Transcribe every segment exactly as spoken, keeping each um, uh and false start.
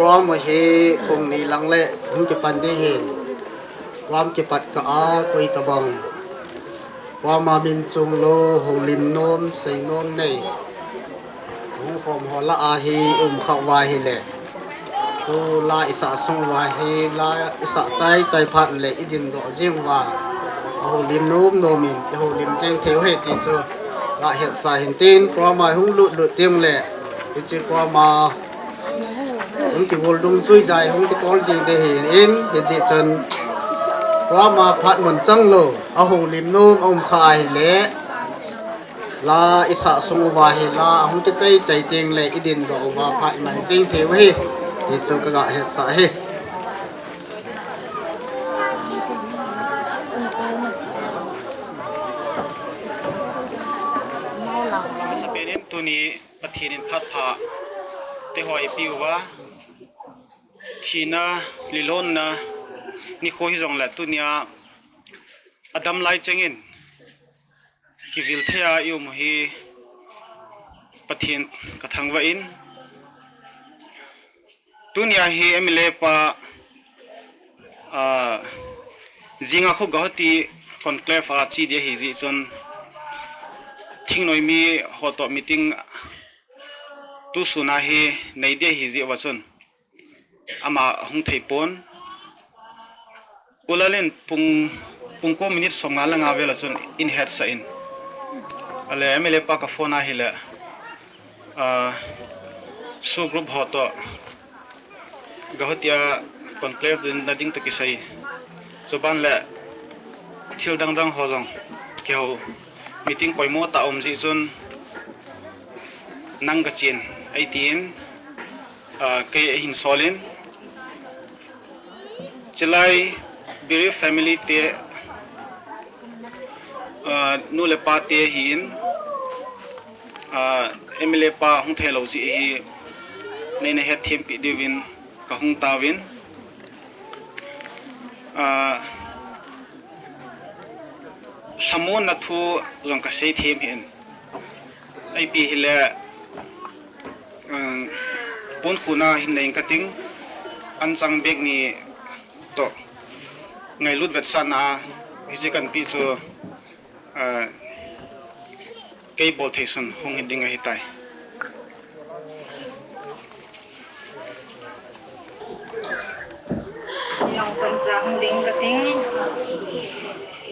Program hi pung ni lang le hung kipan ding ahin. Program kipat kah a koi tabang, program a min chung lou, houlim nom, sei nom nei hung khom ho lah a hi um kha uva ahile, tu la i sah sung uva hi, la i sah chai chai phat le i din doh jing uva, a houlim nom nom in i houlim jing thei u ahi ti chu ka hetsa ahin. Tin, program a hung lut lut ding le, hiche program a hung kigol dungjui jeh a hung kitol jing ding ahin, hijeh chun program a phat mun chang lou, a houlim nom a um kha ahile, la i sah sung uva hi la a hung kichai chai ding le i din doh uva phat i man jing thei u ahi, ti chu ka ga hetsa ahi. Masapen in tuni Pathen in phat pha te ho eipeh uva, thina, lilonna nikho hijongle tunia adam lai chengin kivil thei a i um u hi Pathen ka thangvah in, tunia hi M L A pa, ah, jinga khu Guwahati conclave a che ding ahi jeh chun, thingnoi mi ho toh meeting tusun a hi nei ding ahi jeh uva chun, ama hung thei pon. U Lal in pung, pung ko minute som nga le nga vel a chun in hetsah in. Ale M L A pa ka phone ahile, ah, SoO group ho toh Guwahati a conclave dinna ding toh kisai, chuban le thil dang dang ho jong kihou, meeting poimo tah um jeh chun nang gachen, eitin, ah, kei ahin sol in, chulai bereaved family te, ah, nu le pa te ahin, ah, M L A pa hung thei lou jeh hi neina hetthem peh diuvin ka hung tauvin, ah, lhamonna thu jong ka sei them hih in. Ipi hile, um, pon khuna hin nei ka ting, an chang bek ni toh ngailut vetsahna a hiche kan pi chu, uh, kei bol thei sun hung hi ding ahi tai. Nang chomcha hung ding ka ting.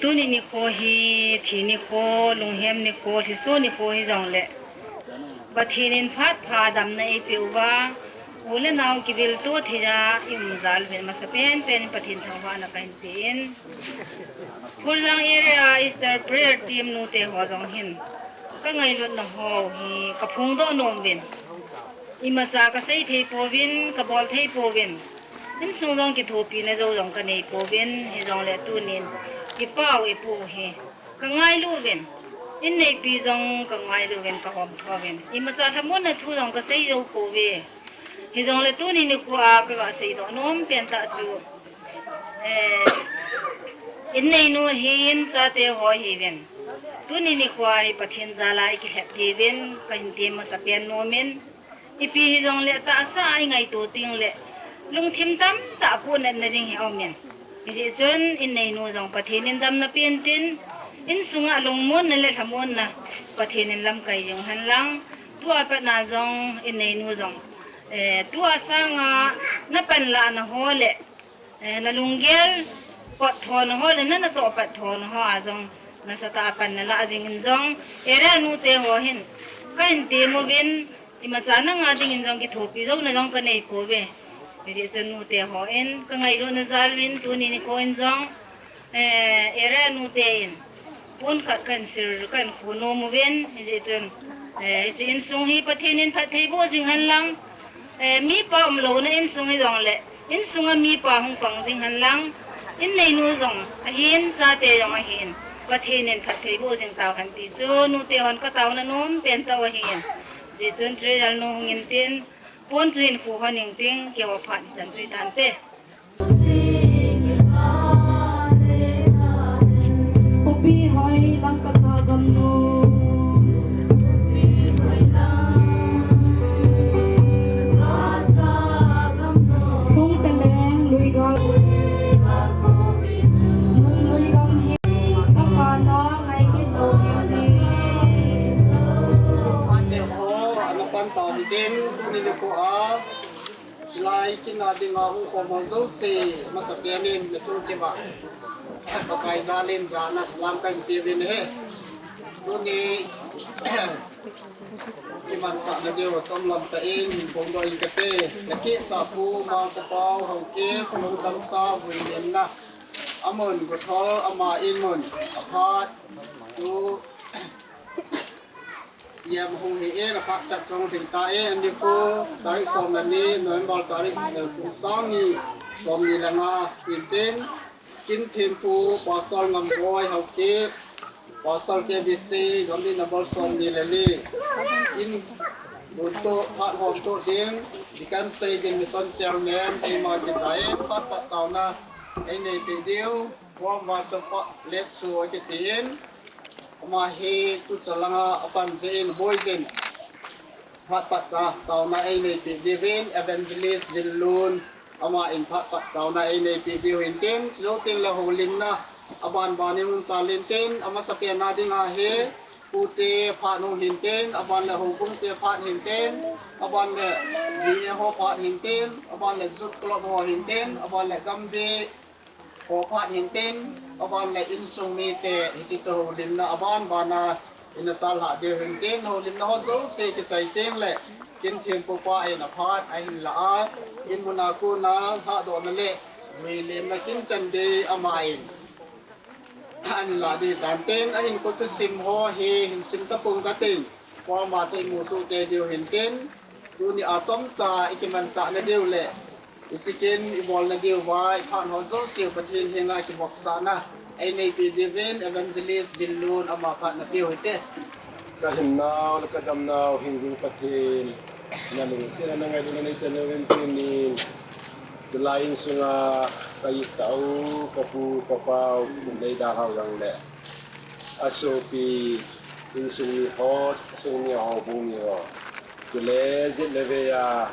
Tuni nikho hi, thi nikho, lunghem nikho, lhiso nikho hijongle, Pathen in phat pha damna eipeh uva, u le nao kivilto thei a i um jal uvin masapen pen in Pathen thangvahna kahin pe in. Kholjang area Easter prayer team nu te ho jong hin ka ngailutna ho hi ka phongdoh nom uvin. Imacha ka sei thei pouvin, ka bol thei pouvin. Insung jong kithopina jou jong ka nei pouvin, hijongle tunin i pau i pu hi ka ngailu uvin. In neipi jong ka ngailu uvin, ka hom tho uvin. Imacha lhamonna thu jong ka sei jou pouve. Hijongle tuni nikho a ka ga seidoh nom pen tah chu, eh, in neinu hin chate ho hiuvin. Tuni nikho a hi Pathen jal a i kilhep diuvin ka hin ti masapen nom in. Ipi hijongle tahsa a i ngaito teng le lungthim tamtah a pohnatna ding hi aum in. Hijeh chun in neinu jong Pathen in damna pen tin, insunga lungmonna le lhamonna Pathen in lamkai jing hen lang. Tua patna jong in neinu jong, eh, tua sanga na panlahna ho le, eh, na lunggel pat thona ho le na natoh pat thona ho a jong nasatah a pan nalah jing in jong, area nu te ho hin ka hin ti uvin, imacha nanga dingin jong kithopi jouna jong ka nei pouve. Hijeh chun nu te ho in ka ngailutna jal uvin tuni nikho in jong, eh, area nu te in pon khat kan sil kan khu nom uvin, hijeh chun, eh, hiche insung hi Pathen in phatthei boh jing hen lang, eh, mipa umlouna insung hijongle, insunga mipa hung pang jing hen lang, in neinu jong ahin, chate jong ahin, Pathen in phatthei boh jing tau hen ti chu nu te hon ka taona nom pen tah ahin. Hijeh chun Treasure nu hung in tin, pon chu hin khu hon ing ting, keiho phat ichan chu itante. Kina dinga hung khom ho jouse, masa penin na chung chiba. Pakai jalin jana salam kahin peuvin ahi. Tuni kimanchahna diu atom lam tah in, hung doh in kate. Naki sapu, Mangkapau, Haokip, Lungdamsa, Vuilimna. Amun, Guthol, ama in mun. Aphat, tu, Yam hung hi e, na phat chat chong ding ta e, ani ko, tarik som le ni, November tarik, eh, kum sang ni, som ni le nga, tin tin, Kin Thempu, Pastor Ngamboi, Haokip, Pastor K B C, Gamdina Bol som ni le li, in, bun to, phat hom to ding, Deacon Seidin Mission Chairman, eima ti ta e, phat pat taona, ei nei pe diu, Warm Worship Let Su, aki ti in, Ama hi tuchan langa apan jeh in boijin. Phat pat ta, taona ei nei pe diuvin, Evangelist Jinlun, ama in phat pat taona ei nei pe diu hin tin, chujou teng le houlimna, aban ban in hun chal in tin, amasa pen a dinga hi, pute phat hung hin tin, aban le houbung te phat hin tin, aban le V A ho phat hin tin, aban le Youth Club ho hin tin, aban le Gambi, Ho phat hin tin, aban le insung mite, hiche chu houlimna aban bana, ina chal lha diu hin tin, houlimna ho jouse kichai teng le, Kin Thempu pa in aphat ahin la a, in muna kona, lhadohna le, vuilimna kin chan ding ama in. Ahin la ding tan tin, ahin ko thusim ho hi, hin sim tapong kating, Kuama chu imu soh kei diu hin tin, tuni a chomcha i kimanchahna diu le, i chikin i bolna diu va, i phat ho jouse u Pathen henga i kivopsahna, ei nei pe diuvin Evangelist Jinlun ama phat na peu hite. Ka hinnau le ka damnau hingjing Pathen, na lungsetna na ngailutna nei chan uvin tunin, tulai insunga ka it tau, ka pu, ka pau, kum lei da hau jong le. Asopi, insung mi ho, sung mi ho, bu mi ho. Tule, jet le ve a,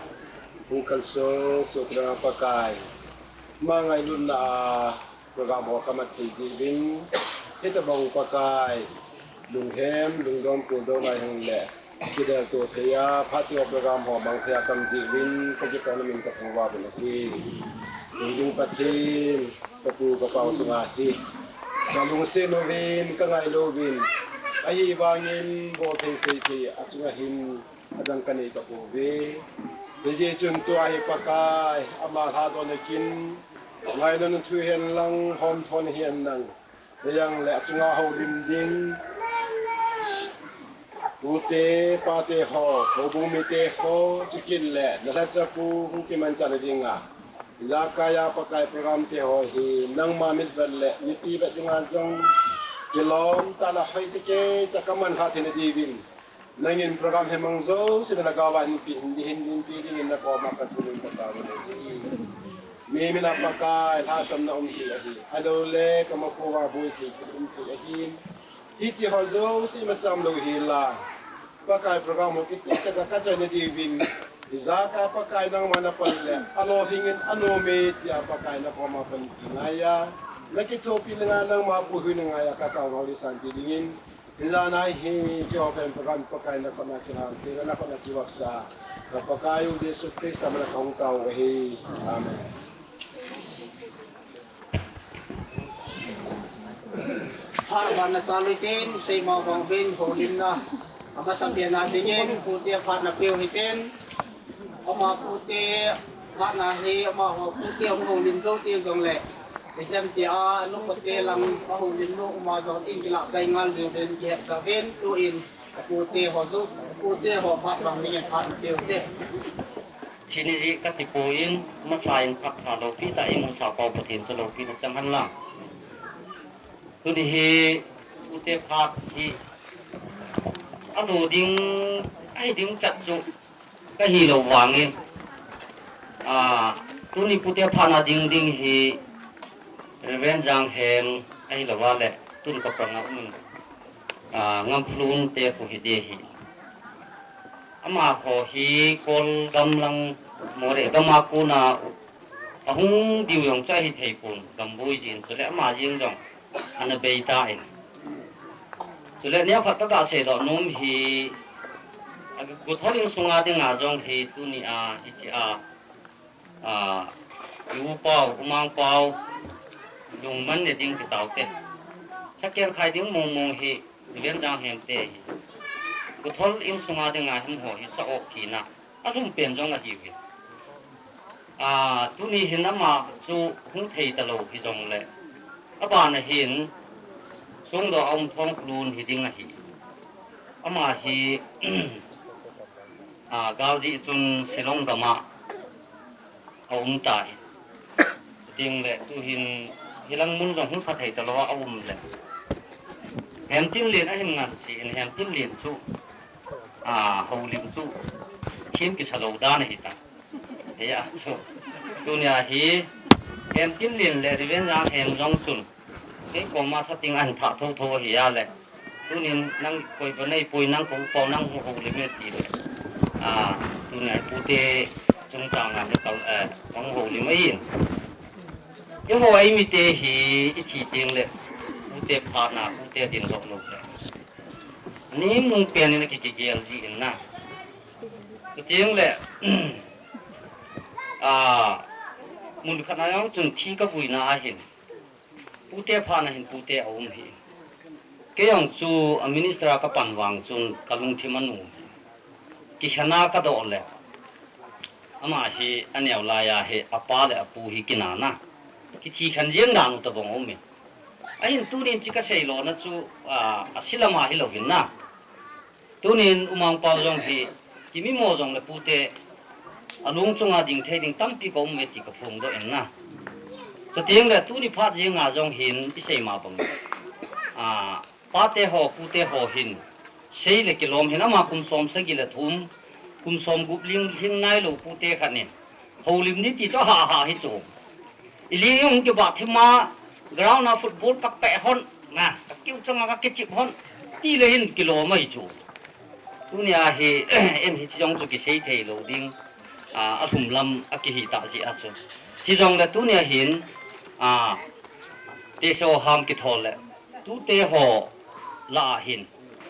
hung kal so, so kila Pakai. Ma ngailutna a, program ho kamat thei diuvin. Hitabang Pakai, lunghem, lungdom, puldom ngai hung le. Kidel to thei a, phat ti ho program ho mang thei a kam diuvin, ka kipana min ka thangvah uvin ahi. Hingjing Pathen, ka pu ka pau chunga hi. Ka lungset uvin, ka ngailu uvin. Ahivangin bol thei sei thei, achunga hin adang ka nei tapouve. Hijeh chun tua hi Pakai, ama lhadohna kin, ngailutna thu hen lang, homthon hen lang. Hijong le achunga houlim ding. Pute, pate ho, houbung mite ho, chukit le, na lhacha pu, hung kimanchah na dinga. Ijakai a Pakai program te ho hi, nangma mitvet le, mipi vet dinga jong, kilom tah le hoi tah kei, cha kaman lha theina diuvin. Nangin program hemang jouse na lhagao va hin pi, hin, hin, hin pi dingin na koma ka thum in ka tao le. Mi mina Pakai, lhahsamna um thei ahi. Ahilou le, ka makhou va boi thei, thil um thei ahi. Hiti ho jouse ima cham lou hi la. Pakai program ho kiti ka, ka, ka chaina diuvin. Ijakai Pakai nangma na pan le. Alolhing in anom e tia Pakai na koma pan ki ngaiya. Na kithopi le nga nangma puihuina ngaiya ka tao ngau le san pi dingin. Hijeh a hi, keiho pen Pakai, Pakai na kona kilhang, kei na kona kivopsa. Ka Pakai u Jesu Christa mina kahung tao u ahi. Amen. Phat bana chalu tin, seima vang uvin, houlimna. Amasa pen a dingin, pute phat na peu hitin. Ama pute phat na hi, amaho pute hung houlim jou teng jongle. Ijemtia, anu pute lang, ahoulim nu, ama jong in kilah pai ngal diuvin, kihetsah uvin, tuin, apute ho jou, apute ho phat bang dingin phat na peu te. Thini ji ka tipoi, masa in phat pha loupi tah, imusah pau Pathen chu loupina chang hen lang. Tuni hi, pute phat hi, alo ding, ahi ding chat chu, Ka hilou vangin, ah, tuni pute phat na ding ding hi Reverend Janghem ahilou va le, tuni ka pang a um in, ah, Ngamkholun te khu hi de hi. Amaho hi Kol gam lang Moreh gam a kona ahung diu jong chu ahi thei pon, gam boi jin chule ama jeng jong ana bei tan. Chule nia khat ka ga seidoh nom hi, a, Guthol in sunga dinga jong hi tuni a, hiche a, A, i u pau, u mang pau, lungman ne ding kitau te. Sakel khai ding mong mong hi, Venjang Hemte hi. Kuthol insunga dinga hem ho hi sa ok kina. A lum pen jong ahi hi. A, tuni hin ama chu hung thei talou hi jongle. Abana hin, sungdoh a um Thongklun hi ding ahi. Ama hi, a, gal jeh chun Shillong gama a um tai. Chuting le, tuhin hilang mun jong hung pha thei talou a um le. Hemtinlen ahin ngan si in Hemtinlen chu, a, houlim chu, thim kisa lou dan ahi ta. Hia chu. Tunia hi, Hemtinlen le Rivenjang Hem jong chun. Kei koma sating ahin thah tho tho ahi a le. Tunin nang koi pa nei pui nang ko pau nang hu houlim e ti le. A, tunia hi pute chungchang a hi kal, eh, hung houlim ahin. Eiho a imite hi ithi teng le. Pute phatna, pute ding lou lou le. Ani mung pen in aki kigel ji in na. Teng le. A, mun khat na jong chun thi kavuina ahin. Pute phatna hin pute aum hi. Kei jong chu a minister a kapan vang chun kalungthim anu. Kikhen a kadoh le. Ama hi aneo lai a hi apa le apu hi kinana. Kithi khen jeng dan u tabang um in. Ahin tunin chi kasei lona chu, a, asilama hi louvin na. Tunin u mang pau jong hi, kimi mo jong le pute, alung chunga ding thei ding tampi ka um ve ti kaphongdoh in na. Chuteng le tuni phat jenga jong hin isei ma bang. A, pate ho, pute ho hin, sei le kilom hin ama kum som sagi le thum, kum som gup ling, ling nailou pute khat nin. Houlim ni ti chu ha ha hi chu. Ili jong kibah thima, ground a football kapeh hon, na, kakiu changa kakichip hon, ti le hin kilom ahi chu. Tunia hi, em hichi jong chu kisei thei lou ding, a, alhum lam akihi ta jeh a chu. Hijongle tunia hin, a, teso ham kithol le, tute ho lah a hin,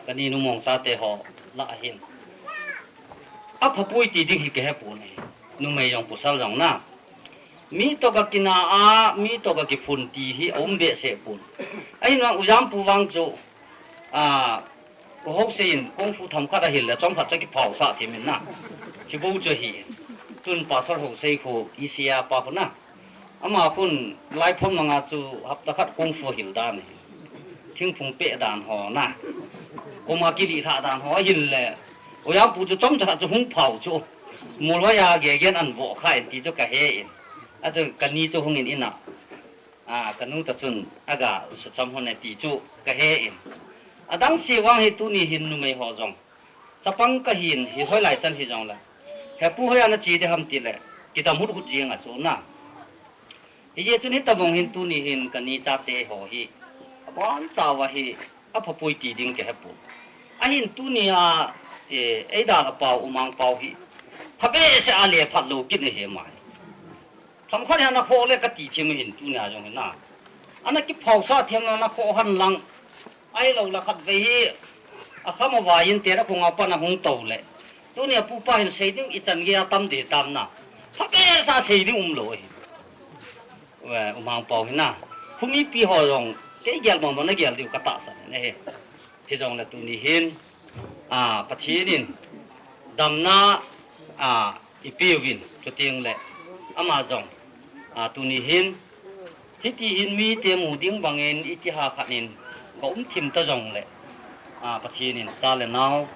kani numong chate ho lah a hin. Aphapui ti ding hi kahepon ahi. Numei jong pasal jong na. Mi toh kakina a, mi toh kakiphun ti hi aum behseh pon. Ahin vang u Jampu vang chu, a, u Hosei in kung fu themkhat ahil le, chomkhat cha kiphaosah thim in na. Kibou chu ahi. Tun Pastor Hosei khu E C A pa khu na. Ama khun lai phom langa chu hapta khat kung fu ahil dan ahi. Thingphung peh dan ho na. Koma kilih lhah dan ho ahil le. U Jampu chu chomcha khat chu hung phao chu. Molhoi a gegen an voh kha in ti chu kahe in. Achu kani chu hung in ina. A, kanu ta chun aga sucham hon e ti chu kahe in. Adang se vang hi tuni hin numei ho jong. Chapang kahin, hi hoilai chan hijongle. Hepu hoiya nache ding ham tile, kidam hut hut jeng a chu na. Hijeh chun hitabang hin tuni hin kani chate ho hi. Abonchauva hi, aphapui ti ding kahepon. Ahin tunia, e, eidalha pau, u mang pau hi. Phabehseh a le phatlou kit ahi mai. Themkhat hi ana khoh le kati thim ahin tunia jong hin na. Ana kiphaosah thim ana khoh hen lang. Ahilou le khatvei hi. Akham avai in tera khunga pat ahung tou le. Tunia pupa hin sei ding ichan gei a tam ding tam na. Phabehseh a sei ding umlou ahi. U mang pau hi na. Khu mipi ho jong kei gel mama nagel diu katahsan ahi. Hijongle tuni hin, a, Pathen in damna, a, ipeuvin, chuteng le ama jong, a, tuni hin, hiti hin mite mu ding bangin itiha khat in kaum thim ta jongle, a, Pathen in cha le nao,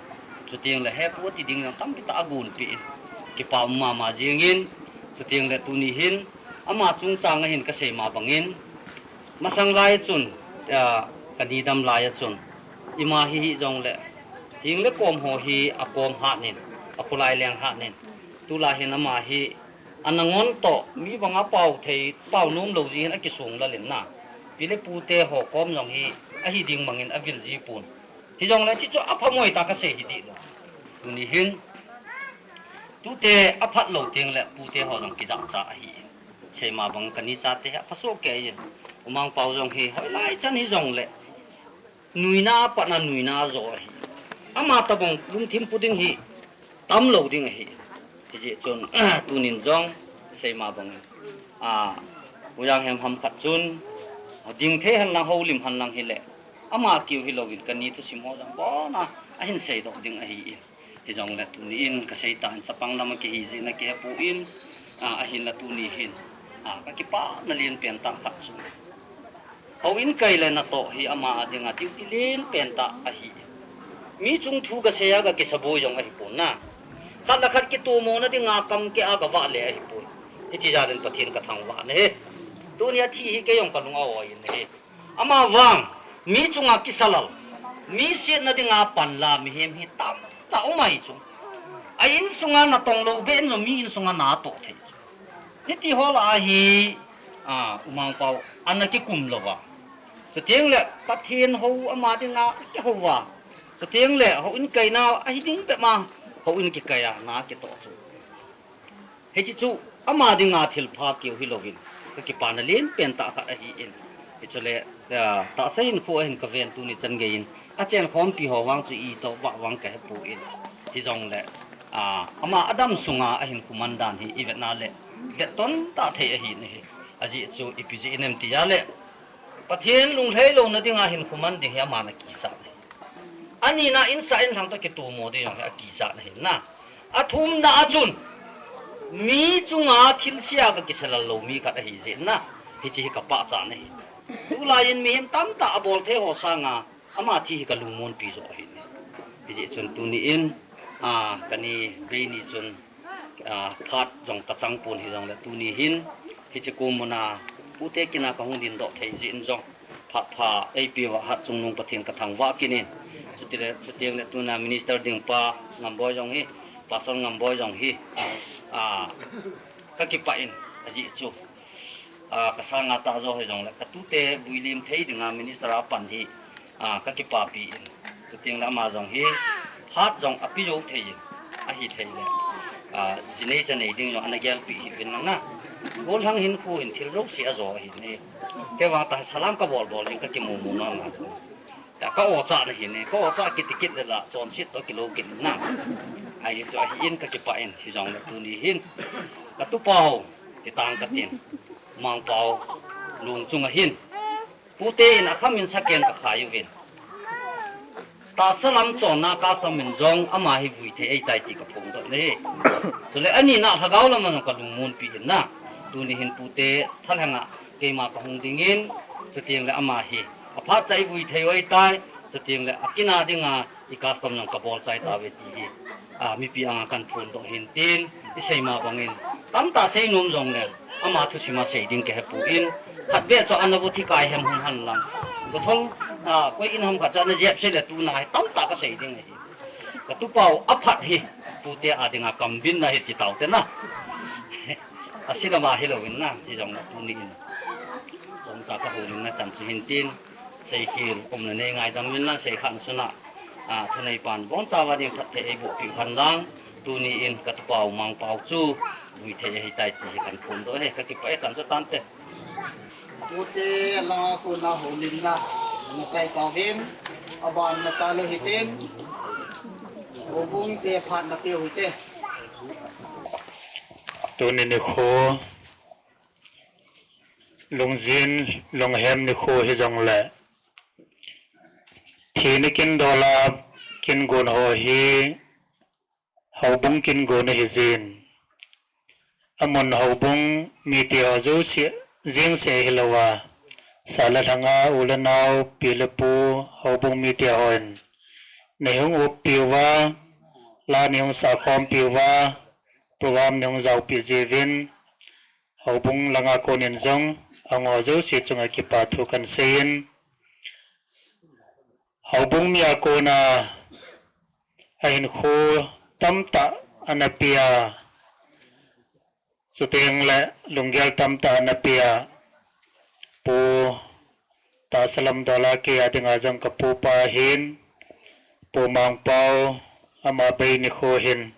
chuteng le hepu ati ding jong tampi tah agonpeh in, kipa um mama jengin, chuteng le tuni hin, ama chungchang a hin kasei ma bangin, masang lai chun, a, kani dam lai a chun, ima hi hijongle, hing le kom ho hi akom hat in, akhulai leng hat in, tulai hin ama hi, ana ngon toh, mi banga pao thei, pao nomlou jeh hin akisong lal in na. Pi le pute ho kom jong hi, ahi ding bangin avil ji pon. Hijongle hichu aphamo ahi tah kasei hi dih lou. Tuni hin, tute aphat lou teng le pute ho jong kijahcha ahi. Seima bang kani chate hi aphasoh kei in. U mang pau jong hi hoilai chan hijongle. Nuina a patna nuina a jo ahi. Ama tabang lungthim pu ding hi tamlou ding ahi. Hijeh chun tunin jong Seima bangin, a, Pu Janghem ham khat chun, ding thei hen lang, houlim hen lang hile, ama kiu hilouvin kani thusim ho jong bona ahin seidoh ding ahin. Hijongle tuni in kasei tan, chapang lam a kihi jeh in akihepon, a, ahinla tuni hin, a, kakipana lenpen tah khat chu houin kai le natoh hi ama dinga duty lenpen tah ahi. Mi chung thu kasei a kakisaboi jong ahipon na. Khat le khat kitomona dinga kam keh a kavah le ahipoi. Hiche jal in Pathen kathangvah in ahi. Tunia thi hi kei jong kalung a-oi in ahi. Ama vang, mi chunga kisalal, mi setna dinga panla mihem hi tamtah um ahi chu. A insunga natong lou beh in jong mi insunga natoh thei chu. Hiti ho lah a hi, a, U Mangpao ana kikum louva, chuteng le Pathen hou ama dinga kihouva, chuteng le houin kaina ahi ding bep ma, houin kikai a na kitoh chu. Hiche chu ama dinga thilpha keu hilouvin, kakipana lenpen tah khat ahin. Hichule, a, tahsa hinkho ahin kaven tuni chan geiyin, achenkhompi ho vang chu itoh vah vang kahepon. Hijongle, a, ama adam sunga ahinkho man dan hi ivetna le, vetton tah thei ahin ahi. Ajeh chu ipi jeh inem tia le, Pathen lunglhai louna dinga hinkho man ding hi aman akichat ahi. Anina insa inlhang toh kitomo ding jong hi akichat ahi na. Athumna a chun, mi chunga thilse a kakisalal lou mi khat ahi jeh in na, hiche hi kapahchan ahi. Tulai in mihem tamtah abol thei ho sanga ama thi hi kalungmonpi joh ahi. Hijeh chun tuni in, a, kani Beini chun, a, phat jong kachang pon hijongle tuni hin, hiche kom muna Pute kin a kahung dindoh thei jeh in jong, phat pha eipeuva Hatchungnung Pathen kathangvah kit in, chutile, chuteng le tuna minister ding pa Ngamboi jong hi, Pastor Ngamboi jong hi, a, kakipah in, ajeh chu, a, kasanga tah jo hijongle, katute vuilim thei dinga minister a pan hi, a, kakipapi in. Chuteng le ama jong hi, phat jong ape jou thei in, ahithei le, a, jinei chanei ding jong ana gelpeh hih uvin lang na. Gollhang hinkho hin thil jouse ajo ahin ahi. Kei vang tah salam kabol bol in kakimu mu na na jong. Ya, ka-ochat na hin ahi, ka-ochat kiti kit le la, chonset toh kilou kit na. Ahi chu ahin kakipah in, hijongle tuni hin. Katupau, kitang katin, Mangpao lung chunga hin. Pute in akham in saken kakhai uvin. Tahsa lam chonna custom in jong ama hi vui thei ahitai ti kaphongdoh in ahi. Chule anina lhagao lama jong kalungmonpi in na. Tuni hin Pute thalheng a keima kahung dingin, chuteng le ama hi aphat cha ivui thei u ahitai, chuteng le akin a dinga i custom jong kabol chai tauve ti hi, a, mipi anga kahin phondoh hin tin, isei ma bangin, tamtah seinom jongle, ama thusim a sei ding kahepon, khatvei chu ana vuthi kai hem hung hen lang. Kothol, a, koi in ham khat chu ana jep sei le tuna hi tamtah kasei ding ahi. Katupau aphat hi, Pute a dinga kambinna hi ti taute na. Ase lama hilouvin na, hijongle tuni in. Chomcha kahoulimna chan chu hin tin, seikhel umna nei ngaidam uvin lang, seikhah suna, a, thanei pan bonchauva ding phatthei eiboh peh u hen lang, tuni in katupau Mangpao chu vui thei ahitai ti hi kahin phondoh e, kakipah e, chan chu tante. Pute langa kona houlimna, nachai tauvin, aban nachal u hitin, houbung te phat napeh u hite. Tuni nikho, lungjin, lunghem nikho hijongle, thina kin dola kin gon ho hi, houbung kin gon ahijin. Amun houbung mite ho jouse, jengse hilouva, sa le lhanga, u le nao, pi le pu, houbung mite hon, neihung oppi uva, la neihung sahkhompi uva, program neihung jaopi jiuvin, houbung langa konin jong, ahung ho jouse chunga kipa thu kahin seiyin, houbung mi a kona, ahinkho tamtah ana pea, chuteng le lunggel tamtah ana pea, Pu Tahsalam Dola kei a dinga jong kapupa ahin, Pu Mangpao ama bei nikho hin,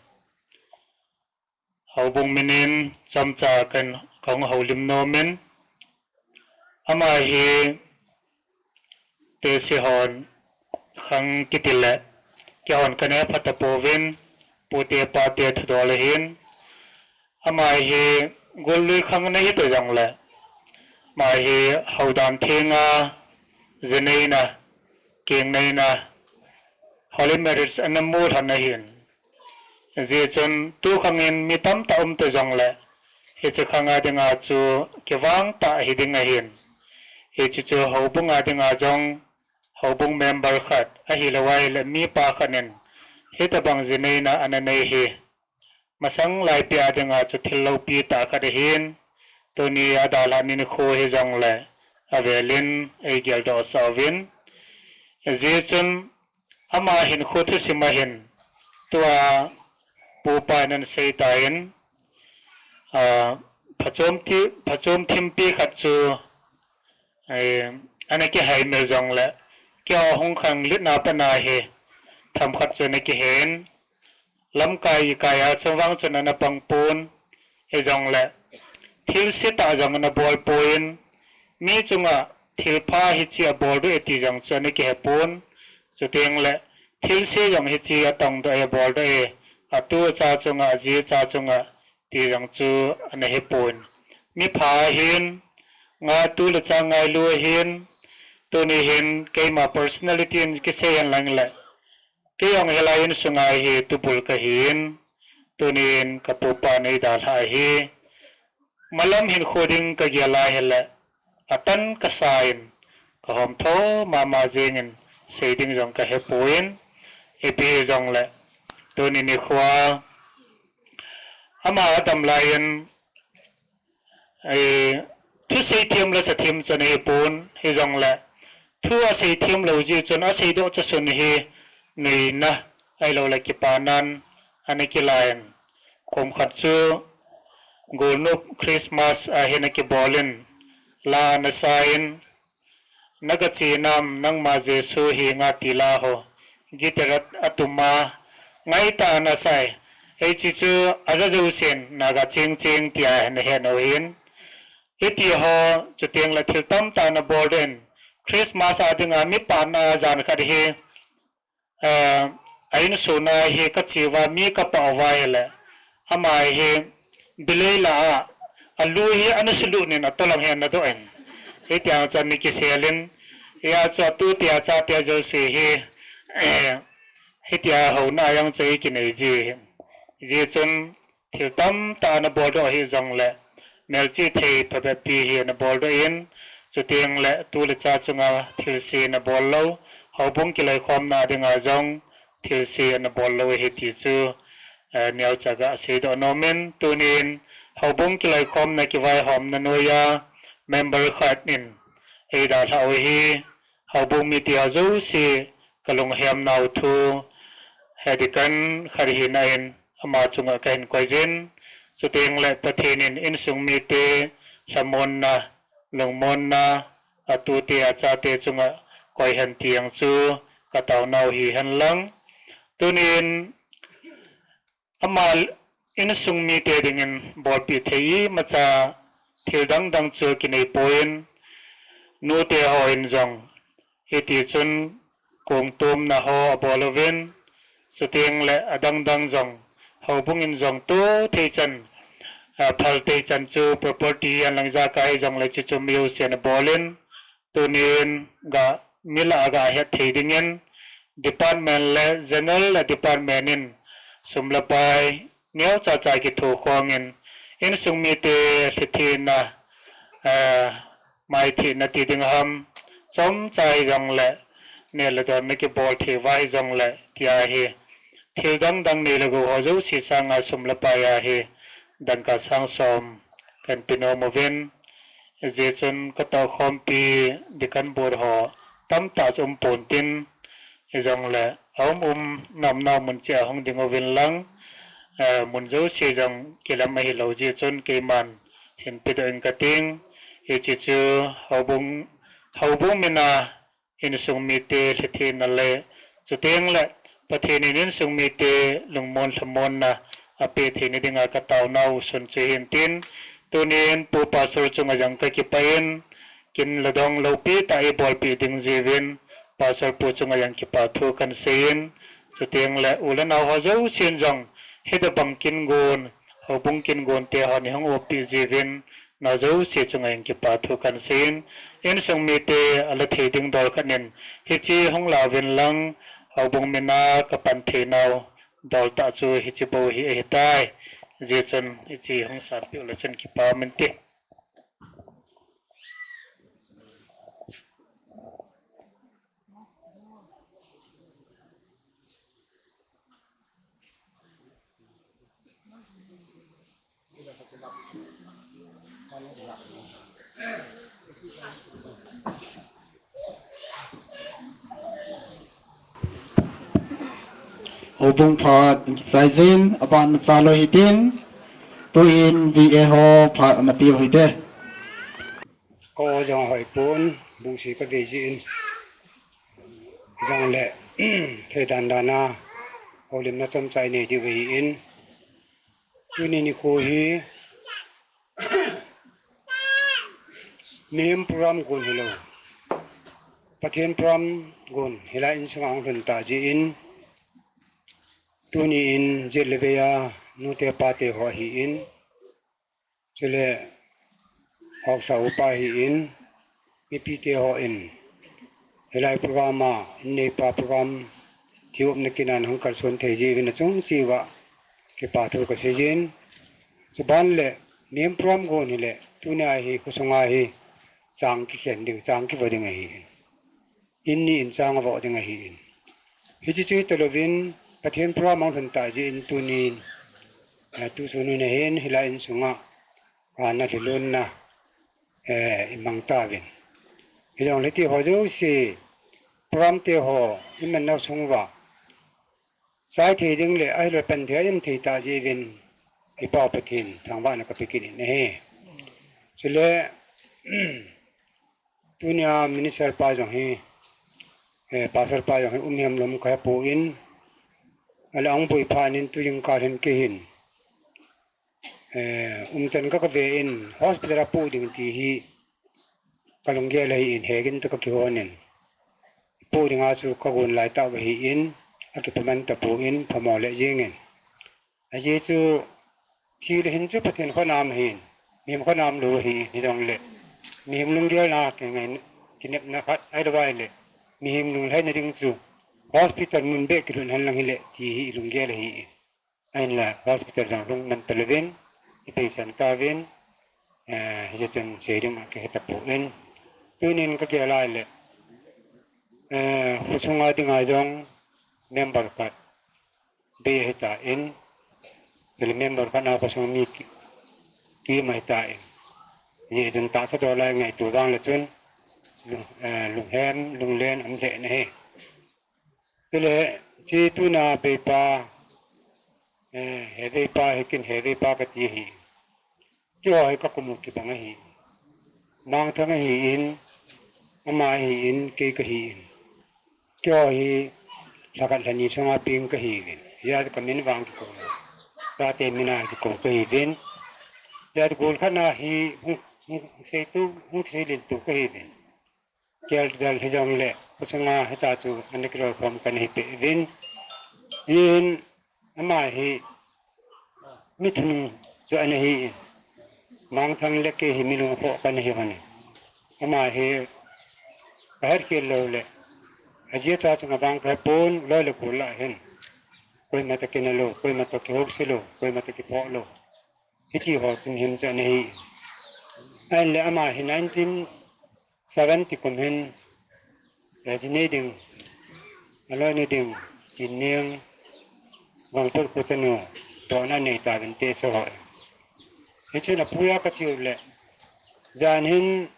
houbung minin chomcha kahin, kahung houlim nomin, ama hi tesi hon khang kiti le, keihon kaneh pha tapouvin, pute pate thudol ahin, ama hi Gollui khang na hita jongle, ama hi houdan thenga, jineina, kengneina, holy marriage ana mu lhon ahin. Hijeh chun tu khangin mi tamtah um ta jongle, hiche khanga dinga chu kivang tah hiding ahin. Hiche chu houbunga dinga jong, houbung member khat ahilou ahile mipa khat in hitobang jineina ana nei hi, masang laipia dinga chu thil loupi tah khat ahin, tuni adalhah nikho hijongle avelin eigeldoh sah uvin. Hijeh chun ama hinkho thusim ahin, tua pupa in ana seitan, phachom thimpi khat chu ana kihaimil jongle, keiho hung khangletna patna hi themkhat chu ana kihen, lamkai ikai a chun vang chun ana pangpon, hijongle thilse tah jong ana bolpon, mi chunga thilpha hiche aboldoh e ti jong chu ana kihepon, chutengle thilse jong hiche atongdoh e, aboldoh e, atu acha chunga, aji acha chunga ti jong chu ana hepon. Mipha ahin, nga tu le cha ngailu ahin, tuni hin keima personality in kisei henlang le, kei jong hilai insunga hi tubul kahin, tunin kapupa in eidalhah ahi. Malam hinkho ding kagel a hile, atan kasa in, kahomtho mama jengin, sei ding jong kahepon, ipi hijongle, tuni nikhoa ama adam laiyin, thusei them le sa them chu ana hipon, hijongle thu asei themlou jeh chun aseidoh chasun hi nuina ahiloule kipanan ana kilan, kum khat chu golnop Christmas ahin akibolin, la ana sa in, Nagache nam nangma Jesu henga ti la ho, guitar a, atum a, ngaitah ana sa e. Hiche chu aja jousen Naga chengcheng tia nahet u hin, hitiho, chutengle thil tamtah ana boldoh in, Christmas a dinga mi phatna jan khat hi, a insung a hi kache uva mi kapah uva ahile, ama hi bilei lah a, alu hi ana sulut in atolam hi ana doh in, hitia chu ana kiselin, hia chu atute achate jouse hi, hitia houna jong chu eikinei ji hin. Hijeh chun thil tamtah ana boldoh hijongle, melchih thei phabeppi hi ana boldoh in, chutengle tu le cha chunga thilse ana bol lou, houbung kiloikhomna dinga jong thilse ana bol lou ahi ti chu, neocha gaseidoh nomin, tunin houbung kiloikhomna kivaihomna noiya member khat in eidalhah u hi, houbung mite jouse kalunghemnau thu, he deacon khat hina in ama chunga kahin koijin, chutengle Pathen in insung mite lhamonna, lungmonna, atute achate chunga koihen ti jong chu kataonau hihenlang. Tunin ama insung mite dingin bolpeh thei imacha thil dangdang chu kineipoi, nute ho in jong hitichun kongtomna ho abol uvin, chutengle adangdang jong, houbung in jong toh theichan, phal theichan chu property hihenlang ijakai jongle chuchu mi jousen abolin, tunin ga, mi lah a gahet thei dingin, department le general department in sum le pai neochacha kithokhongin, insung mite lhithina, maithina ti ding ham, chomcha hijongle, neh le don nakibol thei uva hijongle tia hi, thil dangdang nei le gou ho jouse sanga sum le pai a hi, dangka sang som kahin pe nom uvin, hijeh chun katohkhompi deacon board ho tamtah chu umpon tin, hijongle aum um, naumnau mun cheh a hung ding uvin lang, mun jouse jong kilem ahilou jeh chun keiman hin pedoh ing kating, hiche chu houbung, houbung mina insung mite lhithina le, chutengle Pathen in insung mite lungmon lhamonna apeh theina dinga kataonau sun chu hintin, tunin Pu Pastor chunga jong kakipah in, kin ladong loupitah eibolpeh ding jeh uvin, Pastor pu chunga jong kipa thu kahin seiyin, chutengle u le nao ho jousen jong hitobang kin gon Houbung kin gonte hon eihung oppeh jiuvin, najouse chunga hin kipa thu kahin seiyin, insung mite ala thei ding dol khat in, hiche hung lauvin lang, houbung mina kapan theinau dol tah chu hiche bou hi ahitai. Hijeh chun hiche hung sanpeh uleh chun kipa um inte. Houbung phat kichai jin, aban machal lou hitin, tuin V A ho phat ana peh u hite. Ka o jong ahoi pon, bungsi kavei jin. Jongle, thei dan dan a, houlimna chomcha inei diu ahin. Tuni nikho hi, mihem program gon hilou, Pathen program gon hilai insunga hung lhun ta jin. Tuni in jet le vei a nute pate ho ahin. Chule haosa upa ahin, mipite hon hilai program a, inneipa program, thilsoh umna kin a hung kalson thei jiuvin achung cheh uva kipa thu kaseijin. Chuban le, mihem program gon hile, tunia hi khosunga hi chang kikhen ding, chang kivo ding ahin. In ni in chang avoh ding ahin. Hiche chu hitalouvin, Pathen program ahung lhun ta jeh in tunin, eh, tusun hun ahin, hilai insunga, ah, na lhilunna, eh, imang tauvin. Hijongle hiti ho jouse, program te ho, imanna sung uva chai thei ding le, ahilou le pan thei a im thei ta jeh uvin, i Pa Pathen thangvahna kape kit in ahi. Chule, tunia minister pa jong hi, eh, pastor pa jong hi um hiam lou ham kahe pon, ahile ahung boi phat in tu jingkah hin kei hin, eh, umchan ka, kave in hospital a poh ding ti hi kalunggel ahin, hegin toh kakihon in, poh dinga chu kagon lai tah uva ahin, akipaman tapon, phamo le jengin. Ajeh chu, thi le hin chu Pathen khonam ahin, mihem khonam lou ahin, hijongle, mihem lunggelna kingai, kinepna khat ahilou vaile, mihem lunglhaina ding chu hospital mun beh kilhun hen lang hile, ti hi ilunggel ahin. Ahinla hospital jong lhung man talouvin, ipeisan tauvin, eh, hijeh chun sei ding kahe tapon. Tunin kagel a ahile, eh, khosunga dinga jong member khat bei ahitan, chule member khat a khosung mi ki, kim ahitan. Hijeh chun tahsa dol a ingaito vang le chun, lung, eh, lunghem, lunglen um lheh in ahi. Chule, hiche tuna beipa, eh, he beipa, hi kin he beipa kati ahi. Keiho hi kakum u kibang ahi. Mangthang ahin, ama ahin, kei kahin. Keiho hi lhakhat lhani sunga peng kahiuvin. Hijeh a kamin vang kikou lou. Chate mina kikou kahiuvin. Hijeh a gol khat na hi hung, hung, hung seitu, hung seilin tu kahiuvin. Kel dal hijongle, khosunga hita chu ana kiloi khom kana hi peh uvin. Hin, ama hi mi thum chu ana hin. Mangthang le kei hi mi lungkhoh kana hi hon. Ama hi kahet khel lou le, ajeh chu chunga vang kahe pon, loi le gol lah hin. Koima toh kina lou, koima toh kihouse lou, koima toh kiphoh lou. Hiti ho chun hin chu ana hi. Ahinle ama hi nineteen seventy kum hin, eh, ji nei ding, aloinu ding, Chinning, Vangput khu chanu, tohna nei tauvin te so ho. Hichun apuiya kache u le, jan hin,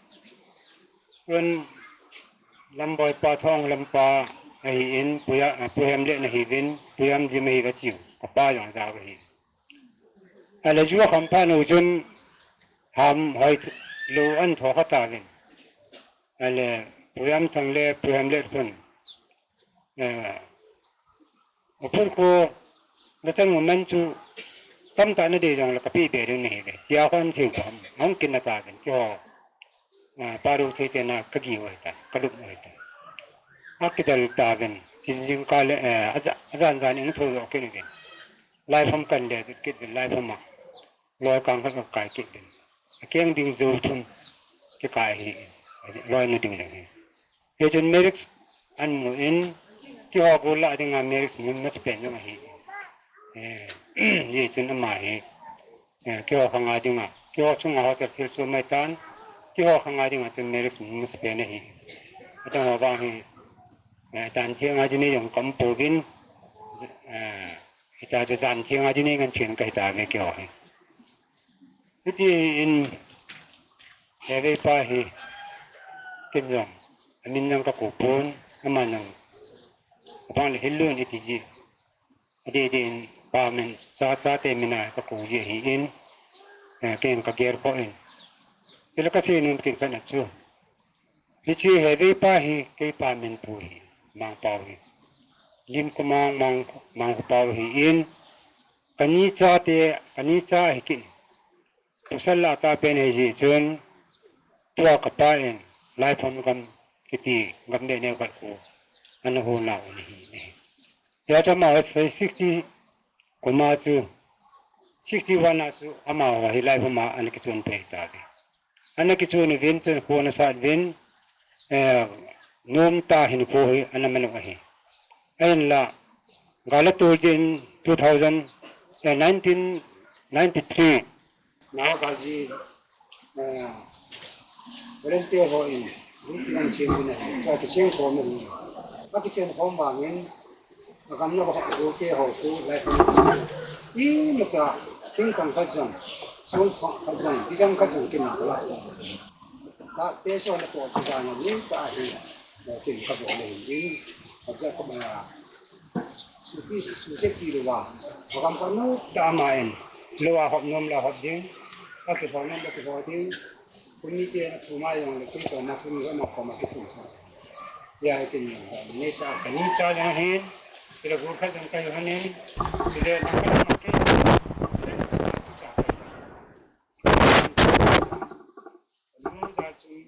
un, Lamboi pa Thong lampa ahin, puiya, ah, Pu Hemlet nahiuvin, Pu Yamdim ahi kache u, kapa jong ajao ahi. Ahile ju akham phat u chun, ham hoi lou an tho kha tauvin. Ahile, Pu Yamthang le Pu Hemlet khun, eh, Ukhrul khu nachanu man chu tamtah nadei jongle kapeh be ding nahiuve, tia khun asei u ham, ahung kinna tauvin, keiho, ah, Pa Rosei te na kagin u ahitai, kalup u ahitai. Akidel tauvin, jing jingkah le, eh, aja-, ajan jan in thou jo kit uvin. Laiphum kan le jut kit uvin, laiphum a. loi kang khat ka kai kit ding. A keng ding jou thum kikai hi, loi nu ding le hi. Hichun Merix an mu in, keiho gol lah dinga Merix mu masapen jong ahi. Eh, hichun ama hi, eh, keiho khanga dinga, keiho chunga hotel thil chu mai tan, keiho khanga dinga chun Merix mu masapen ahi. Adang ho vang hi, eh, dan theng a jini jong ka um pouvin, eh, hita chu jan theng a jini ngan chen ka hita ve keiho hi. Hiti in, Hevei pa hi, ken jong, amin jong ka kou pon, ama jong, abang le Hilun iti ji. Adeh deh in, pa min, cha, chate min a ka kou ji ahi in, eh, ken ka gel kho in. Chule ka sei nom kit khat na chu. Hiche Hevei pa hi, kei pa min pu hi, Mangpao hi. Lim ko Mang, Mang, Mangpao hi in, kani chate, kani cha hi kin. Pasal lah a ta pen ahi jeh chun, tua ka pa in, Laiphum gam kiti gam le neo khat khu, ana hon nau ahi, ahi. Hijeh chun ama sixty kum a chu, sixty one a chu, amaho hi Laiphum a ana kichon pei ta ve. Ana kichon uvin chun khu ana sat uvin, eh, nom tah hinkho hi ana man u ahi. Ahinla, gal a tol jin two thousand, eh, nineteen ninety-three, Naga ji, eh, volunteer ho in, group in an cheng uvin ahi, ka kicheng khom ahi. Ka kicheng khom vangin, ka gamna ho, volunteer ho, khu lai khom. Imacha, thingthang khat jong, song khat jong, bijang khat jong kin la. Ka te so na ko chu jana ni ka hi, eh, kin ka bo le hin, ka ja ko ma. Supi, supi se pi lou va. Agam pa nu ta ma en. Lou a hop nom la hop ding. Aki hop nom la ki hop ding. Kuni te na thu ma yong le ki to ma thu mi ma ko ma ki thu sa. Ya ki ni ha. Ni ta ka ni cha ya hin. Ki la gur kha jang ka yo hanin. Ki le na ka ma ki. Ki le na ka cha. Nom ja chung.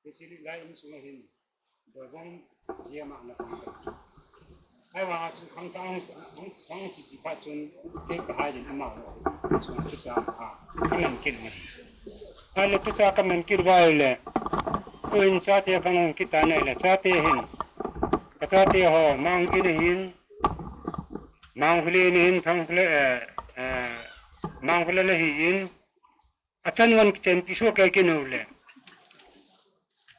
Ki chi li lai in sung hin. Doibong jia ma na kang. Ai wa chu khang khang, khang khang chi chi pha chun, kei ka hai din ama lo. Chun chu cha ha, ka man kit ma. Ai le chu cha ka man kit wa le. Ko in chate ka ngong kit ta nei le, chate hin. Ka chate ho, Mang in hin. Mang hule in hin, Thang hule, eh, eh, Mang hule le hi in. Achan wan kichen pi so kei kinu le.